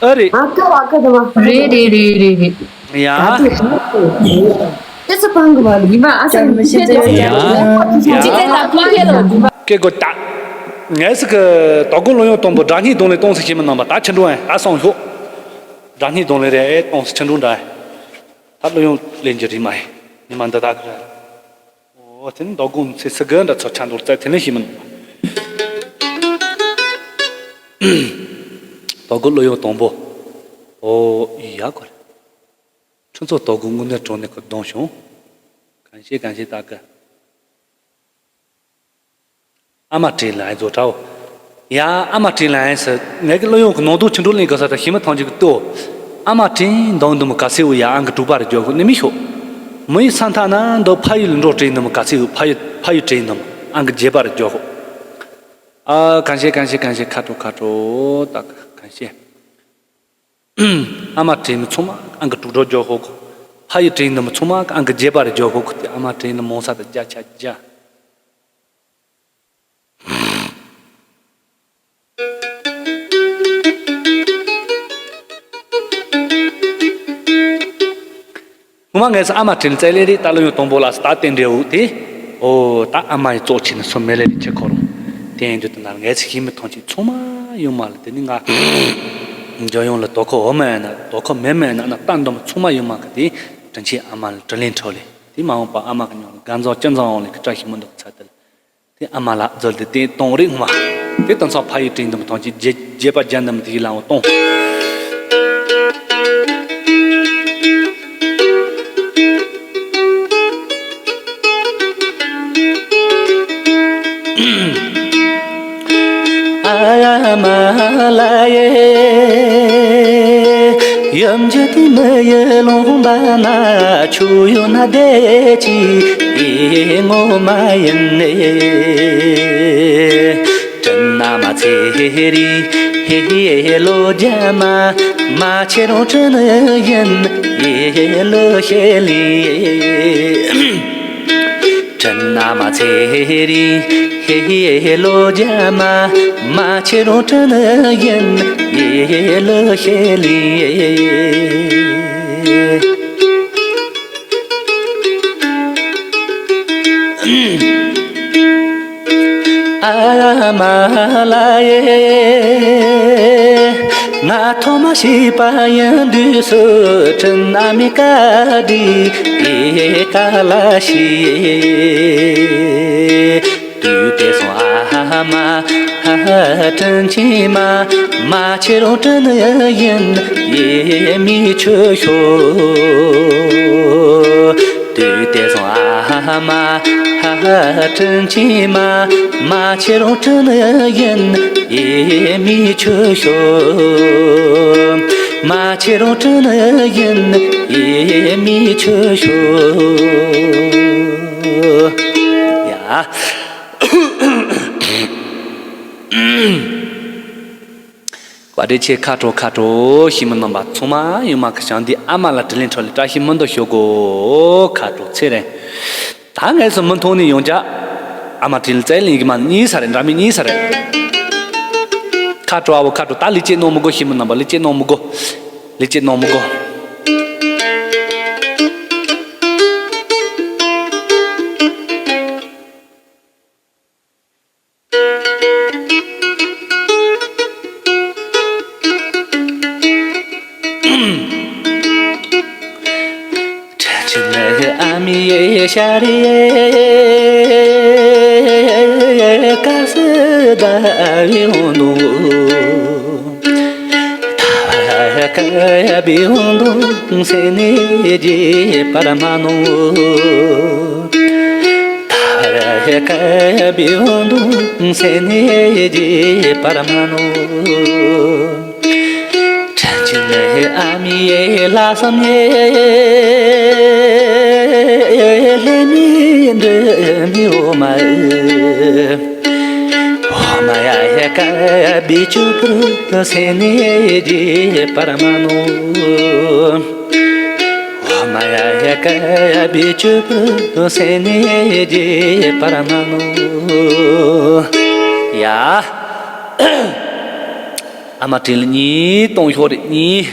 ཨ་རེད། ཨ་ཁ་བ་ཁ་དུ་མ། རེད་རེད་རེད་རེད་རེད། ཡ། ད་དུ་ཞིག་ཡ། དེ་ཚོ་སྤང་གི་བ་ལི་མ་ཨ་ས་མི་ཤེས་ཚོད་ཡ། ཡ། ཅི་ཚེ་ད་ཕ་ཁེ་ལོ་ལི་མ། ཀེ་གོ་ད། ངས་སི་གི་དོ་དགོང་བློ་ཡོད་གཏོང་པོ་སྒྲ་སྙན་རྡུང་ལེན་གཏོང་སི་ཤེས་མི་ནང་པ། ད་ཆུ་འགྲོ་ཨེ། ད་སོང་ཤོག་སྒྲ་སྙན་རྡུང་ལེན་རེད་གཏོང་སི་ཆུ་འགྲོ་འདྲ་ཨེ། ད་བློ་ཡོད་ལེན་རྒྱུ་རེད་མ་ཨེ། ཉི་མ་འདི་དག་གི། ཨོ་དེ་ནི་དོ་དགོང་ཚེ་སི་གི་འདྲ་ཚོ་ཆ་འདོར་ཙེ་དེ་ནི་ཤེས་མི་ནང་པ། དོ་དགོང་བློ་ཡོད་གཏོང་པོ། ཨོ་ཡ་གོ་རེད། ཁྱོད་ཚོ་དོ་དགོང་དངོས་གནས་དྲང་གནས་ཀྱི་གདོང་བྱུང་། གང་བྱེད་གང་བྱེད་ད་གི། ཨ་མ་དྲིན་ལན་བཟོ་དྲའོ། ཡ་ཨ་མ་དྲིན་ལན་ཟེར། ངས་ཀྱི་བློ་ཡོད་ཀྱི་ནང་དུ་ཆུ་འགྲོ་ལེན་གི་ས་ད་ཤི་མི་ཐང་ཅིག་གི་ལྟོས། ཨ་མ་དྲིན་འདང་འདུམ་ག་སེ་འུ་ཡ། ཨང་གི་དྲུག་པ་རུ་འཇོག་གོ་ནི་མི་ཤོག་མི་ཡི་ས་མཐའ་ན་འདི་ཕ་ཡུལ་འགྲོ་དྲིན་འདུམ་ག་སེ་འུ། ཕ་ཡུལ་ཕ་ཡུལ་དྲིན་འདུམ། ཨང་གི་བརྒྱད་པ་རུ་འཇོག་གོ། ཨ་གང་བྱེད་གང་བྱེད་གང་བྱེད། ཁ་དྲོ་ཁ་དྲོ་ད་ག་གང་བྱེད། ཨ་མ་དྲིན་མི་ཚང་མ་ཨང་གི་དྲུག་སྒྲོག་རྒྱག་ཧོ་གོ། ཕ་ཡི་དྲིན་ནི་མི་ཚང་མ་ཨང་གི་བརྒྱད་པ་རེ་རྒྱག་ཧོ་གོ། དེ་ཨ་མ་དྲིན་ནི་མང་ས་དང་བརྒྱ་ཆ་བརྒྱ། ངོ་མ་ངས་ཨ་མ་དྲིན་བརྩེ་ལེ་རེད། ད་ལོ་ཡང་དང་པོ་ལ་ས་ད་རྟེན་འབྲེལ་འུ་དེ། ཨོ་ད་ཨ་མ་ཡི་གཙོ་ཆེ་ནི་སུ་མེ་ལེ་རེད་ཁྱེད་ཁོ་རང་། དེ་ཡིན་དུས་དེ་ན་ངས་ཤི་མི་ཐང་ཆེ་ཚང་མ་ཡོང་མ་ལ། དེ་ནི་ང་འཇོ་ཡོང་ལ་དོ་ཁོ་འོ་མ་ཡ་ན་དོ་ཁོ་མེ་མེ་ན་ན་ད་འདོམ་ཚང་མ་ཡོང་མ་གི། དེ་དྲིན་ཆེ་ཨ་མ་ལ་དྲིན་ལན་འཕྲོ་ལེ། དེ་མ་འོངས་པ་ཨ་མ་གི་ཉོ་ལ་ག་འཛོག་ཅི་འཛོག་འོང་ལེ་གི་བཀྲ་ཤིས་མི་འདུག་ཚ་དེ་ལ། དེ་ཨ་མ་ལགས་འཛོལ་དེ་དེ་གཏོང་རིགས་ངོ་མ། དེ་དང་ཚོགས་ཕ་ཡི་དྲིན་དུ་མི་གཏོང་ཅི། བརྒྱད་བརྒྱད་པ་བརྒྱ་འདི་མི་དེ་ཡི་ལའང་གཏོང་། ཨ་མ་ལགས་ཡེ། ཡུམ་གྱི་དེ་མི་ཡི་ལུང་པ་ན་ཆུ་ཡོད་ན་བདེ་ཅི་ངོ་མ་ཡིན་ནས། དྲིན་ཨ་མ་ཚེ་རིང་ལོ་རྒྱ་མ། མ་ཆེ་རུང་དྲིན་ཡིན་ལོ་ཤེས་ལི། དྲིན་ཨ་མ་ཚེ་རིང་ལོ་རྒྱ་མ། མ་ཆེ་རུང་དྲིན་ཡིན་ལོ་ཤེས་ལི། ཨ་མ་ལགས་ཡེ། ང་ཐོག་མ་ཤེས་པ་ཡིན་དུས་སུ་དྲིན་ཨ་མའི་བཀའ་དྲིན་ཡེ་ག་ལ་ཤེས། དུས་དེ་སོང་ཨ་མ་དྲིན་ཆེན་མ། མ་ཆེ་རུང་དྲིན་ཡིན་ཡེ་མི་ཆོས་ཤོག་དུས་དེ་སོང་ཨ་མ་དྲིན་ཆེན་མ། མ་ཆེ་རུང་དྲིན་ཡིན་ཡེ་མི་ཆོས་ཤོག་མ་ཆེ་རུང་དྲིན་ཡིན་ཡེ་མི་ཆོས་ཤོག་ཡ། བཀའ་དྲིན་ཆེ། ཁ་དྲོ་ཁ་དྲོ། ཤི་མི་རྣམ་པ་ཚང་མ་ཡོང་མ་གི་བྱང་འདི་ཨ་མ་ལ་དྲིན་ལན་འཕྲོག་ལས་བཀྲ་ཤིས་སྨོན་འདུན་ཞུ་དགོ། ཁ་དྲོ་ཚེ་རིང་། ད་ངས་སུ་མི་མཐོང་ནས་ཡོང་ཅག་ཨ་མ་དྲིན་ལན་བརྩེ་ལེན་གི་མ་གཉིས་ས་རེད། འདྲ་མི་གཉིས་ས་རེད། ཁ་དྲོ་ཨ་བོ་ཁ་དྲོ། ད་ལི་ཅེ་ནོ་མི་དགོ། ཤི་མི་རྣམ་པ་ལི་ཅེ་ནོ་མི་དགོ། ལི་ཅེ་ནོ་མི་དགོ། འདི་མི་འོ་མ། འོ་མ་ཡ་ཧེ་ཀ་བི་ཅུ་པུ་སེ་ནེ་ཇི་པར་མ་ནོ། འོ་མ་ཡ་ཧེ་ཀ་བི་ཅུ་པུ་སེ་ནེ་ཇི་པར་མ་ནོ། ཡ། ཨ་མ་དྲིན་ལ་གཉིས་གཏོང་ཤོག་རེ་གཉིས།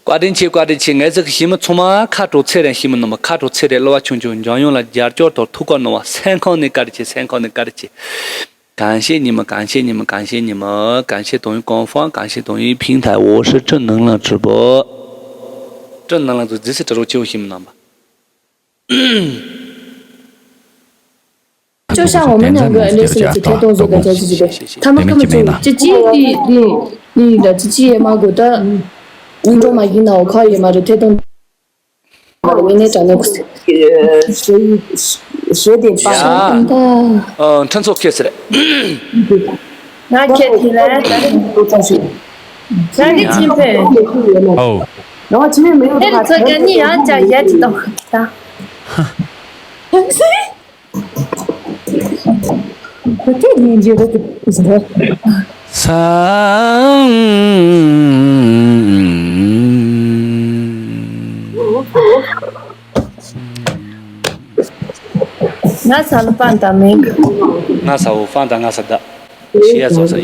བཀའ་དྲིན་ཆེ། བཀའ་དྲིན་ཆེ། ངའི་ཚིག་ཞི་མི་ཚང་མ་ཁ་དྲོ་ཚེ་རིང་། ཞི་མི་ནི་མ་ཁ་དྲོ་ཚེ་རིང་། གླུ་བ་ཆུང་ཆུང་འཇམ་དབྱངས་ལ་རྒྱབ་སྐྱོར་དང་ཐུགས་ཁུར་གནང་བ་སེམས་ཁོང་ནས་བཀའ་དྲིན་ཆེ། སེམས་ཁོང་ནས་བཀའ་དྲིན་ཆེ། 感谢你们，感谢你们，感谢你们，感谢抖音官方，感谢抖音平台，我是正能量直播。正能量直播，这是这种就行了吧？ 就像我们两个人的事情，天天都做个这事情，他们根本就这记忆力力的这记忆嘛，我的运动嘛，引导我靠也嘛，就天天嘛，我明天早上十一十点半。 ཨ། ཨ། ཁྲ་ཚོ་ཁྱེད་ཟེར། ང་ཁྱེད་དེ་ལ། ང་ནི་ཅི་ཕེ། ཨོ། ཨེ་ཚོ་ག་ནི་ཡང་ཅག་ཡ་ཅི་དང་ད། ས། ང་ས་ལ་པན་ད་མིང་། ང་ས་འོ་པན་ད་ང་ས་ད། ཤི་ཡ་ཚོ་ས་ཡ།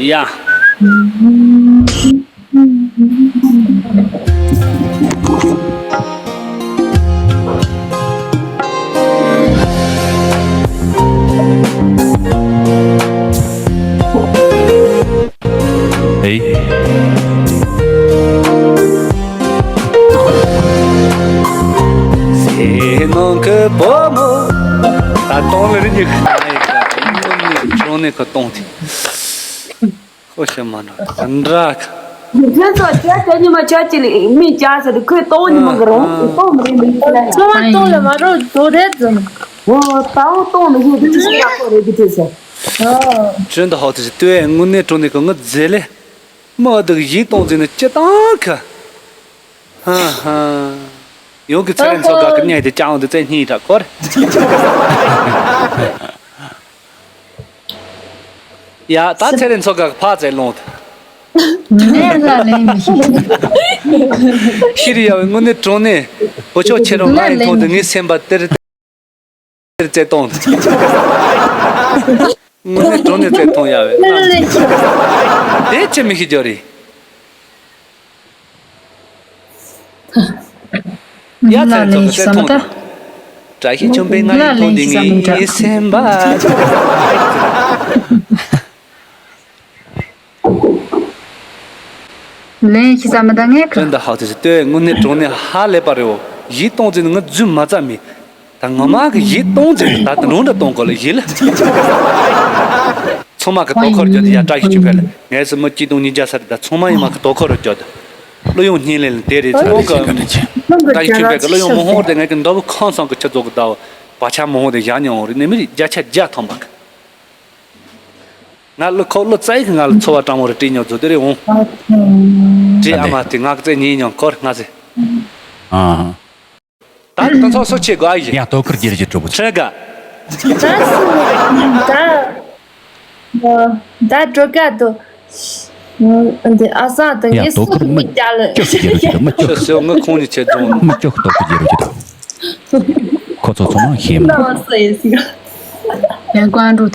ཨེ། ཟས་ནང་གི་བུ་མོ། ད་གཏོང་ལེ་རི་ཉིག་ཁྱོད་ནི་ཁོ་གཏོང་དེ། ཁོ་ཤི་མ་འགྲོ་ད་འདྲ་ཁ། ཁྱོད་ཚོ་ཁྱོད་དེ་ཉི་མ་ཁྱོད་ཅི་ལི་མི་ཅག་ཟེར་དུས་ཁོས་གཏོང་ཉི་མ་གི་རང་གཏོང་མི་རེད་མི་ཚེ་ལ། ཚོ་མ་གཏོང་ལེ་མ་རོ་རྡོ་རེད་ཟེར། འོ་ད་འོ་གཏོང་མི་ཤེས་དུས་ཅི་ཞིག་ཡག་པོ་རེད་དུས་ཚོད་ཟེར། ཅུན་ད་ཧོ་དུ་ཅི་ལྟོས་དངོས་གནས་དྲང་གནས་ཀྱི་ངུ་རྫི་ལེ། མི་འདི་གི་ཡིད་གཏོང་རྫི་ནི་ཅི་བཏང་གི། ཧ་ཧ། ཡོང་གི་ཚེ་རིང་ཚོ་དགའ་གི་ཉལ་དེ་ཅང་འོང་དུ་རྩེ་སྙིང་དྲག་སྐོར། ཡ་ད་ཚེ་རིང་ཚོ་དགའ་གི་ཕ་རྩེ་ལོང་དུ། ངས་ལ་ལན་མི་ཤེས། ཤི་རི་ཡ་བའི་དངོས་གནས་དྲང་གནས་བུ་ཆོག་ཁྱེད་རང་ང་ཡིན་མཐོང་དུ་ངའི་སེམས་པ་དེར། རྩེ་གཏོང་། དངོས་གནས་དྲང་གནས་རྩེ་གཏོང་ཡ་བས་ན། དེ་ཅི་མི་ཤེས་རྒྱུ་རེད། ཡ་ཚེ་ཚོ་གི་རྩེ་གཏོང་དང་། བཀྲ་ཤིས་ཆོས་འཕེལ་ང་ཡིན་མཐོང་དུ་ངའི་སེམས་པ། ལན་ཞིག་བསམ་མི་ད་ངས་ཁ། ཁྱོད་འདི་ཧ་ཏི་ཞིག་ལྟོས་དངོས་གནས་དྲང་གནས་ཧ་ལས་པ་རེད་འོ། ཡིད་གཏོང་ཚེ་ནི་ང་རྫུན་མ་རྩ་མེད། ད་ངོ་མ་གི་ཡིད་གཏོང་ཚེ་ད་དུང་རུང་འདྲ་གཏོང་དགོས་ལ་ཡིད་ལ། ཚང་མ་གི་དོ་ཁུར་རྒྱོབ་དེ་ཡ་བཀྲ་ཤིས་ཆོས་འཕེལ་ལ་ངས་སུ་མི་གཅིག་སྟོང་ཉིས་བརྒྱ་ས་རེད་ད་ཚང་མ་ཡིན་མ་གི་དོ་ཁུར་རྒྱོབ་དེ། བློ་ཡོང་སྙིང་ལས་ལ་དེ་རེད་ཚེ་འོང་གི། བཀྲ་ཤིས་ཆོས་འཕེལ་གི་བློ་ཡོང་མི་ཧོང་དེ་ངས་གི་འདྲ་བོ་ཁང་སང་གི་ཆུ་རྫོགས་གི་ད་བ་བ་ཆ་མི་ཧོང་དེ་བཞག་མྱོང་རེད་ནི་མི་རིགས་བརྒྱ་ཆ་བརྒྱ་ཐོན་པ་གི། ང་ལ་ཁོ་ལོ་ཙཱ་ཡིག་ང་ལ་འཚོ་བ་དྲང་མོ་རེ་བྲིས་མྱོང་ཚོ་དེ་རེད་འོང་། བྲིས་ཨ་མ་དེ་ང་གི་རྩེ་ཉིན་མྱོང་ཁོར་ང་ཟེ། ཨ། ད་ད་ཚོ་སོ་ཆེ་གོ་ཨ་ཡི། ཡ་དོ་ཁུར་རྒྱལ་གྱི་གྲོགས་པོ་ཆེ་ག་ད་སུ་ད་ད་གྲོ་ག་དོ་འདི་ཨ་སང་དང་ངེ་སུ་མི་རྒྱལ་ལ་ཅོག་གི་རྒྱལ་རོ་ཅི་ད་མི་ཅོག་ཤོ་སེ་ང་ཁོང་ནི་ཆེ་རྫོང་མི་ཅོག་དོ་ཁུར་རྒྱལ་རོ་ཅི་ད་ཁོ་ཚོ་ཚོ་མ་ཤེས་མ། ཡང་ཀོང་འགྲོ།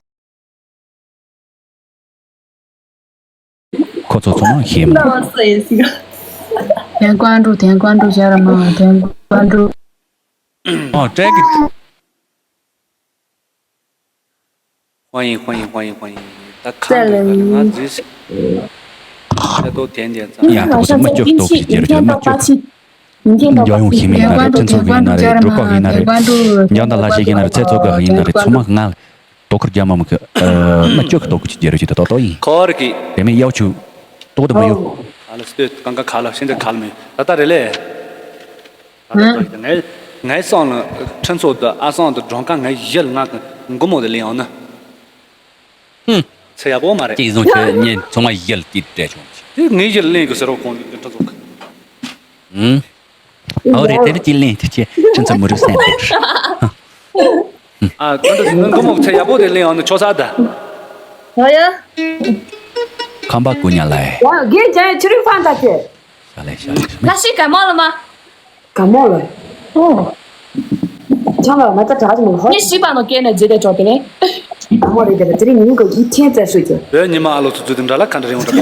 ཁོ་ཚོ་ཚང་མ་ཤེས་མ། དེང་ཀོང་འགྲོ་དེང་ཀོང་འགྲོ་ཞར་མ་དེང་ཀོང་འགྲོ། ཨོ་ཀྲེག་གི། 欢迎欢迎欢迎欢迎，他看着他的啊，这是，这都点点赞。呀，都是没救，都是接着就没救。 འཇམ་དབྱངས་ཤེས་མི་ཡིན་ན་རེད། ཁྲིན་ཚོགས་ཀྱི་ཡིན་ན་རེད། སྒྲུབ་པ་གི་ཡིན་ན་རེད། འཇམ་དང་ལྷ་ཞིག་ཡིན་ན་རེད། ཚེ་ཚོགས་གི་ཡིན་ན་རེད། ཚང་མ་ང་དོ་ཁུར་རྒྱ་མ་མི་གི་ཨ་མ་ཅོག་གི་དོ་ཁུར་གྱི་རྒྱལ་རབས་ཀྱི་ད་ཏོག་ཏོག་ཡིན། ཁོར་གི་དེ་མིན་ཡའོ་ཆུ་ཏོག་ཏོ་མ་ཡོ། ཨ་ལ་སྟོད་གང་ག་ཁ་ལ་ཤིན་ཏུ་ཁ་ལ་མི་ད་ལྟ་རེད་ལེ། ད་ལྟ་ཏོག་ཏོག་ཡིན་ངའི་ངའི་སང་ལ་ཁྲིན་ཚོགས་དུ་ཨ་སང་དུ་སྒྲོང་ཁ་ངའི་ཡིད་ལ་ང་གི་མགོ་མོ་དུ་ལེན་ཡོང་ན། ཧུམ། ཚེ་ཡག་པོ་མ་རེད། ཅིག་བཟུང་ཁྱོད་ཉིན་ཚང་མ་ཡིད་ལ་དེ་སྤྲད་བྱུང་། དེ་ངའི་ཡིད་ལ་ལེན་དགོས་ཟེར་རོ་ཁོང་གི་ཁྲིན་ཚོགས་གི། ཧུམ། ཨའོ་རེད་དེ་རེད་ཅི་ལེན་དེ་ཆེ་ཁྲིན་ཚ་མུ་རུ་སེན་དེ། ཨ། ཁོང་ཚོ་ངའི་མགོ་མོ་ཚེ་ཡག་པོ་དེ་ལེན་ཡོང་ནི་ཆོག་ས་ད། ཨོ་ཡ། ཁམས་པ་སྐུ་ཉག་ལ། ཡ་རྒན་ཅན་ཆུ་རིན་ཕང་ད་ཁྱེད། ཤ་ལེ་ཤ་ལེ་ཤ་ལེ། ལ་ཤི་ག་མོ་ལ་མ། ག་མོ་ལ། ཨོ། ཆང་ལ་མ་ད་གྲགས་ཀྱི་མོ་ཧོ། ངས་ཤི་པ་ནོ་སྐད་ནས་བརྗེད་དེ་ཆོག་དེ་ནས། ག་མོ་རེད་དེ་ལ་དེ་རིང་ཉིན་གོ་ཡིད་ཆེན་བཙལ་སྲོལ་གྱི། བོད་ཉི་མ་ཨ་ལོ་ཚོ་ཚོ་དེ་འདྲ་ལ་ག་འདྲ་རེ་འོང་འདྲ་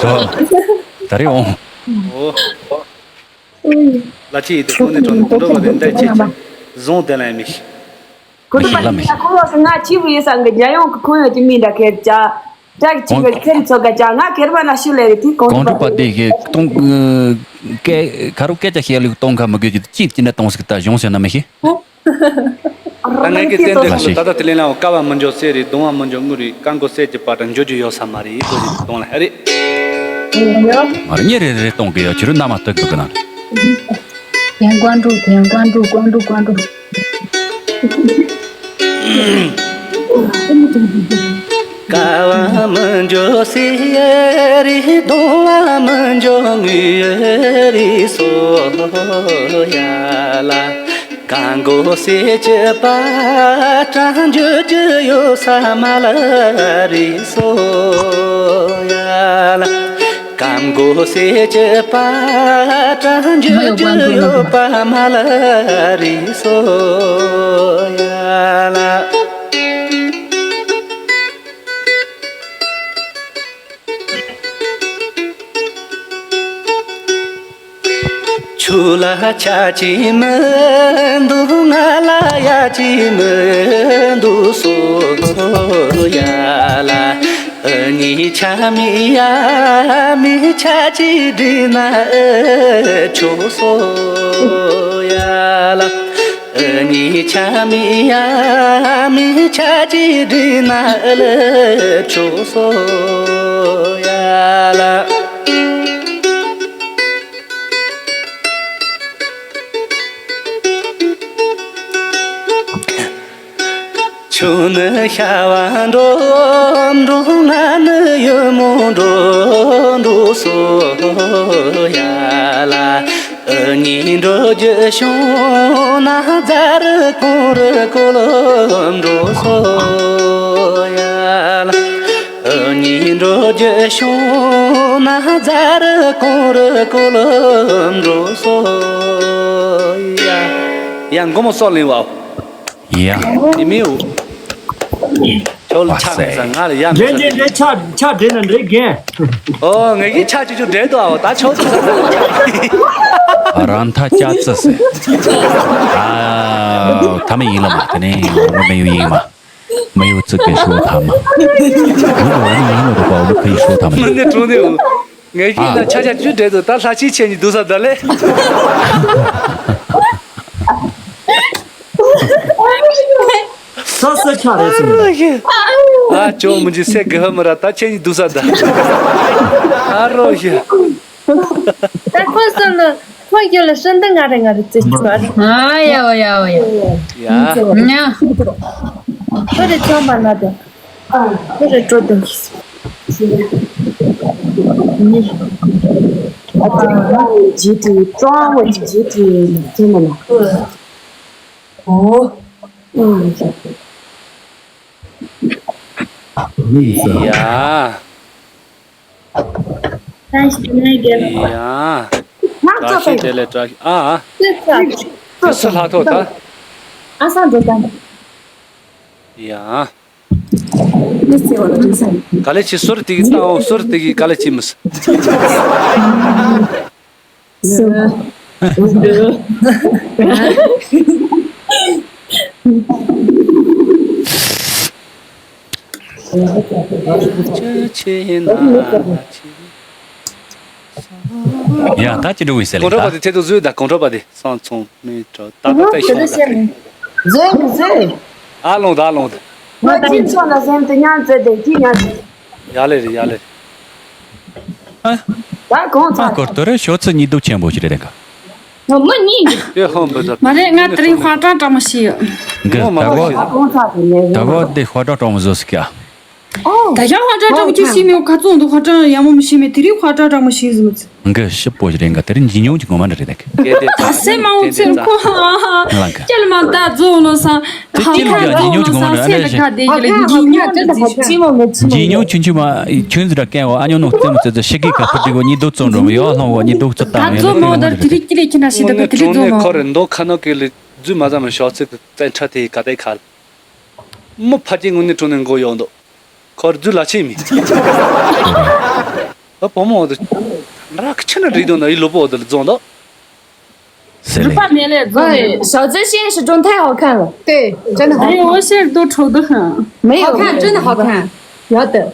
པོ། ད་རེ་འོང་། ཨོ། ལ་ཅི་ཡིན་དེ་ཁོང་ནི་གྲོང་ནི་གོང་དྲོ་བ་དེ་འདྲ་ཅི་ཅི་བཟུང་དེ་ལ་ཡིན་མི་ཤི། ཁོ་ཚོ་པ་ལ་མི་ཁོ་ལོ་སི་ང་ཆི་བུ་ཡོད་ས་འགི་རྒྱ་ཡོང་གི་ཁོང་ཡོད་ཀྱི་མི་འདྲ་ཁེར་ཅག་ཅག་ཅིག་བས་ཁེར་ཚོ་ག་ཅག་ང་ཁེར་མ་ན་ཤུ་ལེ་རི་ཏི་གོང་དྲོ་པ་དེ་གི་གཏོང་སྐད་ཁ་རུ་སྐད་ཆ་བཤད་ལུགས་གཏོང་ཁ་མི་དགོས་ཀྱི་ཅིག་ཅི་འདྲ་གཏོང་སྲིད་ད་གཞུང་ཟེར་ན་མི་ཤེས། ད་ངས་ཀྱི་རྟེན་འབྲེལ་ཁོ་ལ་ད་ལྟ་དེ་ལས་ལའང་ཀ་བ་མི་འཇོག་གསེར་རི་གདུང་བ་མི་འཇོག་དངུལ་རི་རྐང་མགོ་གསེར་གྱི་པ་དང་འཇོག་རྒྱུ་ཡོད་ས་མ་རེད་ཁོ་ཞིག་གཏོང་ལ་ཧ་རེད། ཨ་རེ་ཉེ་རེ་རེ་གཏོང་གི་ཡོད་ཕྱི་རུ་མནའ་མ་སྟོད་གི་གི་ན། དེང་ཀོན་ཀྲུག་དེང་ཀོན་ཀྲུག་ཀོན་ཀྲུག་ཀོན་ཀྲུག་ཀ་བ་མི་འཇོག་གསེར་རི་གདུང་བ་མི་འཇོག་དངུལ་རི་སོ་ཡ་ལ། རྐང་མགོ་གསེར་གྱི་པ་ཏྲ་འཇོག་རྒྱུ་ཡོད་ས་མ་ལ་རི་སོ་ཡ་ལ། རྐང་མགོ་གསེར་གྱི་པ་ཏྲ་འཇོག་རྒྱུ་ཡོད་པ་མ་ལ་རི་སོ་ཡ་ལ། ཆུ་ལ་ཆ་ཅི་མི་འདུག་ང་ལ་ཡ་ཅི་མི་འདུག་སོ་ཡ་ལ། ཨ་ནི་ཆ་མི་ཡ་མི་ཆ་ཅི་འདྲི་ན་ཨེ་ཆོག་སོ་ཡ་ལ། ཨ་ནི་ཆ་མི་ཡ་མི་ཆ་ཅི་འདྲི་ན་ཨེ་ལེ་ཆོག་སོ་ཡ་ལ། ཆུ་ནི་ཤ་བ་འགྲོ་འགྲོ་ང་ནི་ཡུ་མོ་འགྲོ་འགྲོ་སོ་ཡ་ལ། ཨ་ནི་འགྲོ་རྒྱུ་བྱུང་ན་རྫ་རི་གུང་རི་ཀུ་ལུ་འགྲོ་སོ་ཡ་ལ། ཨ་ནི་འགྲོ་རྒྱུ་བྱུང་ན་རྫ་རི་གུང་རི་ཀུ་ལུ་འགྲོ་སོ་ཡ། ཡང་མགོ་མོ་སོགས་ལེན་བའོ། ཡ། ཨེ་མིའུ། ཁྱོད་ལ་ཆགས་མི་ཟ་ང་ལ་ཡ་མི་ཟ། རེད་རེད་རེད། ཆགས་ཆགས་འདྲེ་ན་འདྲེ་རྒན། ཨོ་ངས་ཀྱི་ཆགས་ཅིག་ཅུ་འདྲེ་དོ་ཨའོ་ད་ཆོག་ཆོག་ས། རང་ཐ་ཅག་ཙི་སི། ཨ། ཐ་མི་ཡིན་ལ་མ་དེ་ནས་ངོ་མི་ཡུ་ཡིན་མ། མི་ཡུ་ཙི་གེ་ཤོ་ཐ་མ། ངོ་མི་ཡིན་ལ་རུ་པའོ་ཁི་ཤོ་ཐ་མ་ཡིན། ངས་ཀྱི་ན་ཆ་ཆ་ཅུ་འདྲེ་དོ་ད་ལྷ་ཆི་ཆེ་ཉི་དུ་ས་ད་ལེ། ས་ས་ཆ་རེད་ཟེར། ཨ་ཅོ་མི་འཇི་སེ་གི་ཧ་མི་ར་ད་ཆེ་ཉི་དུ་ས་ད། ཨ་རོ་ཡ། ད་ཁོ་སོང་ནི་ཁོ་ཡོད་ལ་ཤིན་ཏུ་ང་རེ་ང་རེ་ཙི་ཙི་བ། ཨ་ཡ་ཡ་ཡ་ཡ། ཡ། ཁོ་རེ་ཚོང་པ་ན་དེ། ཁོ་རེ་འགྲོ་དེ། ཇི་ཏི་ཀྲོང་བ་ཇི་ཏི་ཁྱེད་མ་ན། ཨོ། ཨོ། ཡ། ཡ། བཀྲ་ཤིས་བདེ་ལེགས་བཀྲ་ཤིས་ཨ་ཨ། དེ་སུ་ལྷག་ཐོག་ད། ཨ་སང་འགྲོ་དང་། ཡ། ག་ལེ་ཆི་སོར་ཏི་གི་ཏའོ་སོར་ཏི་གི་ག་ལེ་ཆི་མི་སི། ཡ་ད་ཅི་འགྲོ་བའི་སེ་ལེ་ད། གོང་ཁྲོ་པ་དེ་ཐེ་ཏོ་བཟོས་ད་གོང་ཁྲོ་པ་དེ་སང་ཚོང་མི་གྲོ་ད་ད་ད་ཤོག་ད། བཟོས་མི་བཟོས། ཨ་ལོང་ད་ཨ་ལོང་ད། ང་ཅི་ཚོ་ལ་སེམས་དེ་ཉང་ཙེ་དེ་ཅི་ཉང་ཙེ། ཡ་ལེ་རེད་ཡ་ལེ་རེད། ཨ། ད་གོང་ཚ། ཨ་སྐོར་དོ་རེ་ཤོ་ཚི་གཉིས་སྡུག་ཆེན་པོ་ཞིག་རེད་དེ་ག་མི་གཉིས། དེ་ཧོན་བུ་ད། མ་རེད་ང་དེ་རིང་དཔའ་གྲང་གྲང་མོ་ཞིག་ཡོད། གི་ད་གོ། ད་གོ་དེ་དཔའ་གྲང་གྲང་མོ་བཟོ་སི་ཀ། ད་ཡང་ཧ་ཅང་སྤྲང་པོ་ཅིག་ཤེས་མེད། ཁ་ཚོན་འདུག་ཧ་ཅང་ཡག་མོ་མི་ཤེས་མེད། དེ་རིང་ཧ་ཅང་སྤྲང་པོ་ཤེས་ཟིན་མི་ཚེ། འགི་ཞིབ་པོ་ཞིག་རེད། འགི་དེ་རིང་ཇི་ཉུང་གི་ངོ་མ་འདྲ་རེད། ད་གི་ད་སེ་མ་འོང་ཚེ་ཁོ་ཧ་ཧ་ལ་འགི་ཅལ་མ་ད་རྫོང་ལོ་སང་དེ་ཧ་ཅང་ཁ་རྫོང་ལོ་སང་སེ་ལ་ཁ་དེ་གི་ལ་ཇི་ཉུང་ཅི་ཅི་མོ་མེད་ཅི་མོ་ཇི་ཉུང་ཆུན་ཆུན་མ་ཁྱོད་ཟིག་ར་ཀན་འོ་ཨ་ཉོ་ནོ་རྩེ་མོ་རྩེ་རྩེ་ཤི་གི་ཁ་ཕུ་ཏི་གོ་ཉི་དུག་བཙོང་འགྲོ་མི་ཡོ་ལྷོང་འོ་ཉི་དུག་བཙོ་ད་ང་ཚོ་མོ་དར་དེ་རིང་ཅི་ལས་ཁྱི་ན་ཤི་ད་གི་དེ་རིང་རྫོང་མོ་ཁོ་རེ་མདོ་ཁ་ནོ་གི་ལི་རྫུས་མ་ཙམ་ཤོག་ཚིག་གི་བཙན་ཁྲ་དེ་ག་དེ་ཁ་ལ། མོ་ཕ་ཅིག་དངོས་གནས་དྲང་གནས་མགོ་གཡོག་འདུག་ཁོར་རྫུ་ལ་ཆེ་མི། ཨ་བུ་མོ་འོ་དུ་ར་ཁི་ཆི་ན་རིག་དོན་ན་ཡི་ལོ་པོ་འོ་དུ་ལ་རྫོང་འདུག་སེ་ལེ། རུ་པ་མེ་ལེ་རྫོང་། 小资心是中太好看了。对，真的好看。哎呦，我现在都丑得很。没有，好看，真的好看。有的。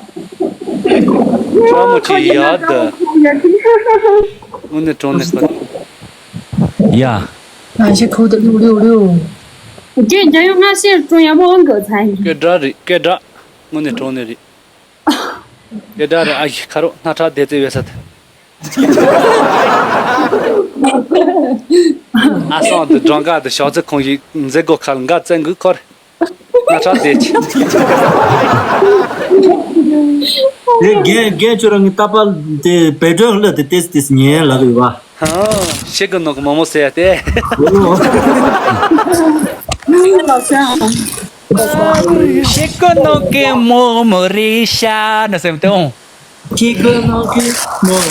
ཅོ་མོ་ཆེ་ཡ་ད། དངོས་གནས་དྲང་གནས་ཁོ། ཡ། 那些抠的溜溜溜。 རྒན་རྒྱལ་ཡོངས་སྔ་ཕྱིར་ཀྲུང་ཡ་མོ་ཨང་གི་ཚན་ཡིན། སྐད་སྒྲ་རེད་སྐད་སྒྲ། དངོས་གནས་དྲང་གནས་རེད། སྐད་སྒྲ་རེད། ཨ་ཡི་ཁ་རོག་སྣ་ཁྲག་བདེ་རྩེ་བས་ས་ད། ཨ་སང་དུ་སྦྲང་དཀར་དུ་ཞག་ཚི་ཁོང་ཡིག་མཛད་སྒོ་ཁ་ལ་འགའ་བཙན་དགོས་ཁོར། སྣ་ཁྲག་བདེ་ཆེ། དེ་རྒན་རྒན་ཁྱོད་རང་གི་ལྟ་བ་དེ་བེ་ཏྲོན་ལ་དེ་ཏེས་ཏེས་ཉན་ལ་རེད་བ། ཧང་། ཤེ་གི་ནོ་གི་མོ་མོ་ཟེར་ཡ་སྟེ། ཤེ་གི་ནོ་གི་མོ་མོ་རེད་ཤ་ན་སེམས་ཏེ་འོང་། ཤེ་གི་ནོ་གི་མོ།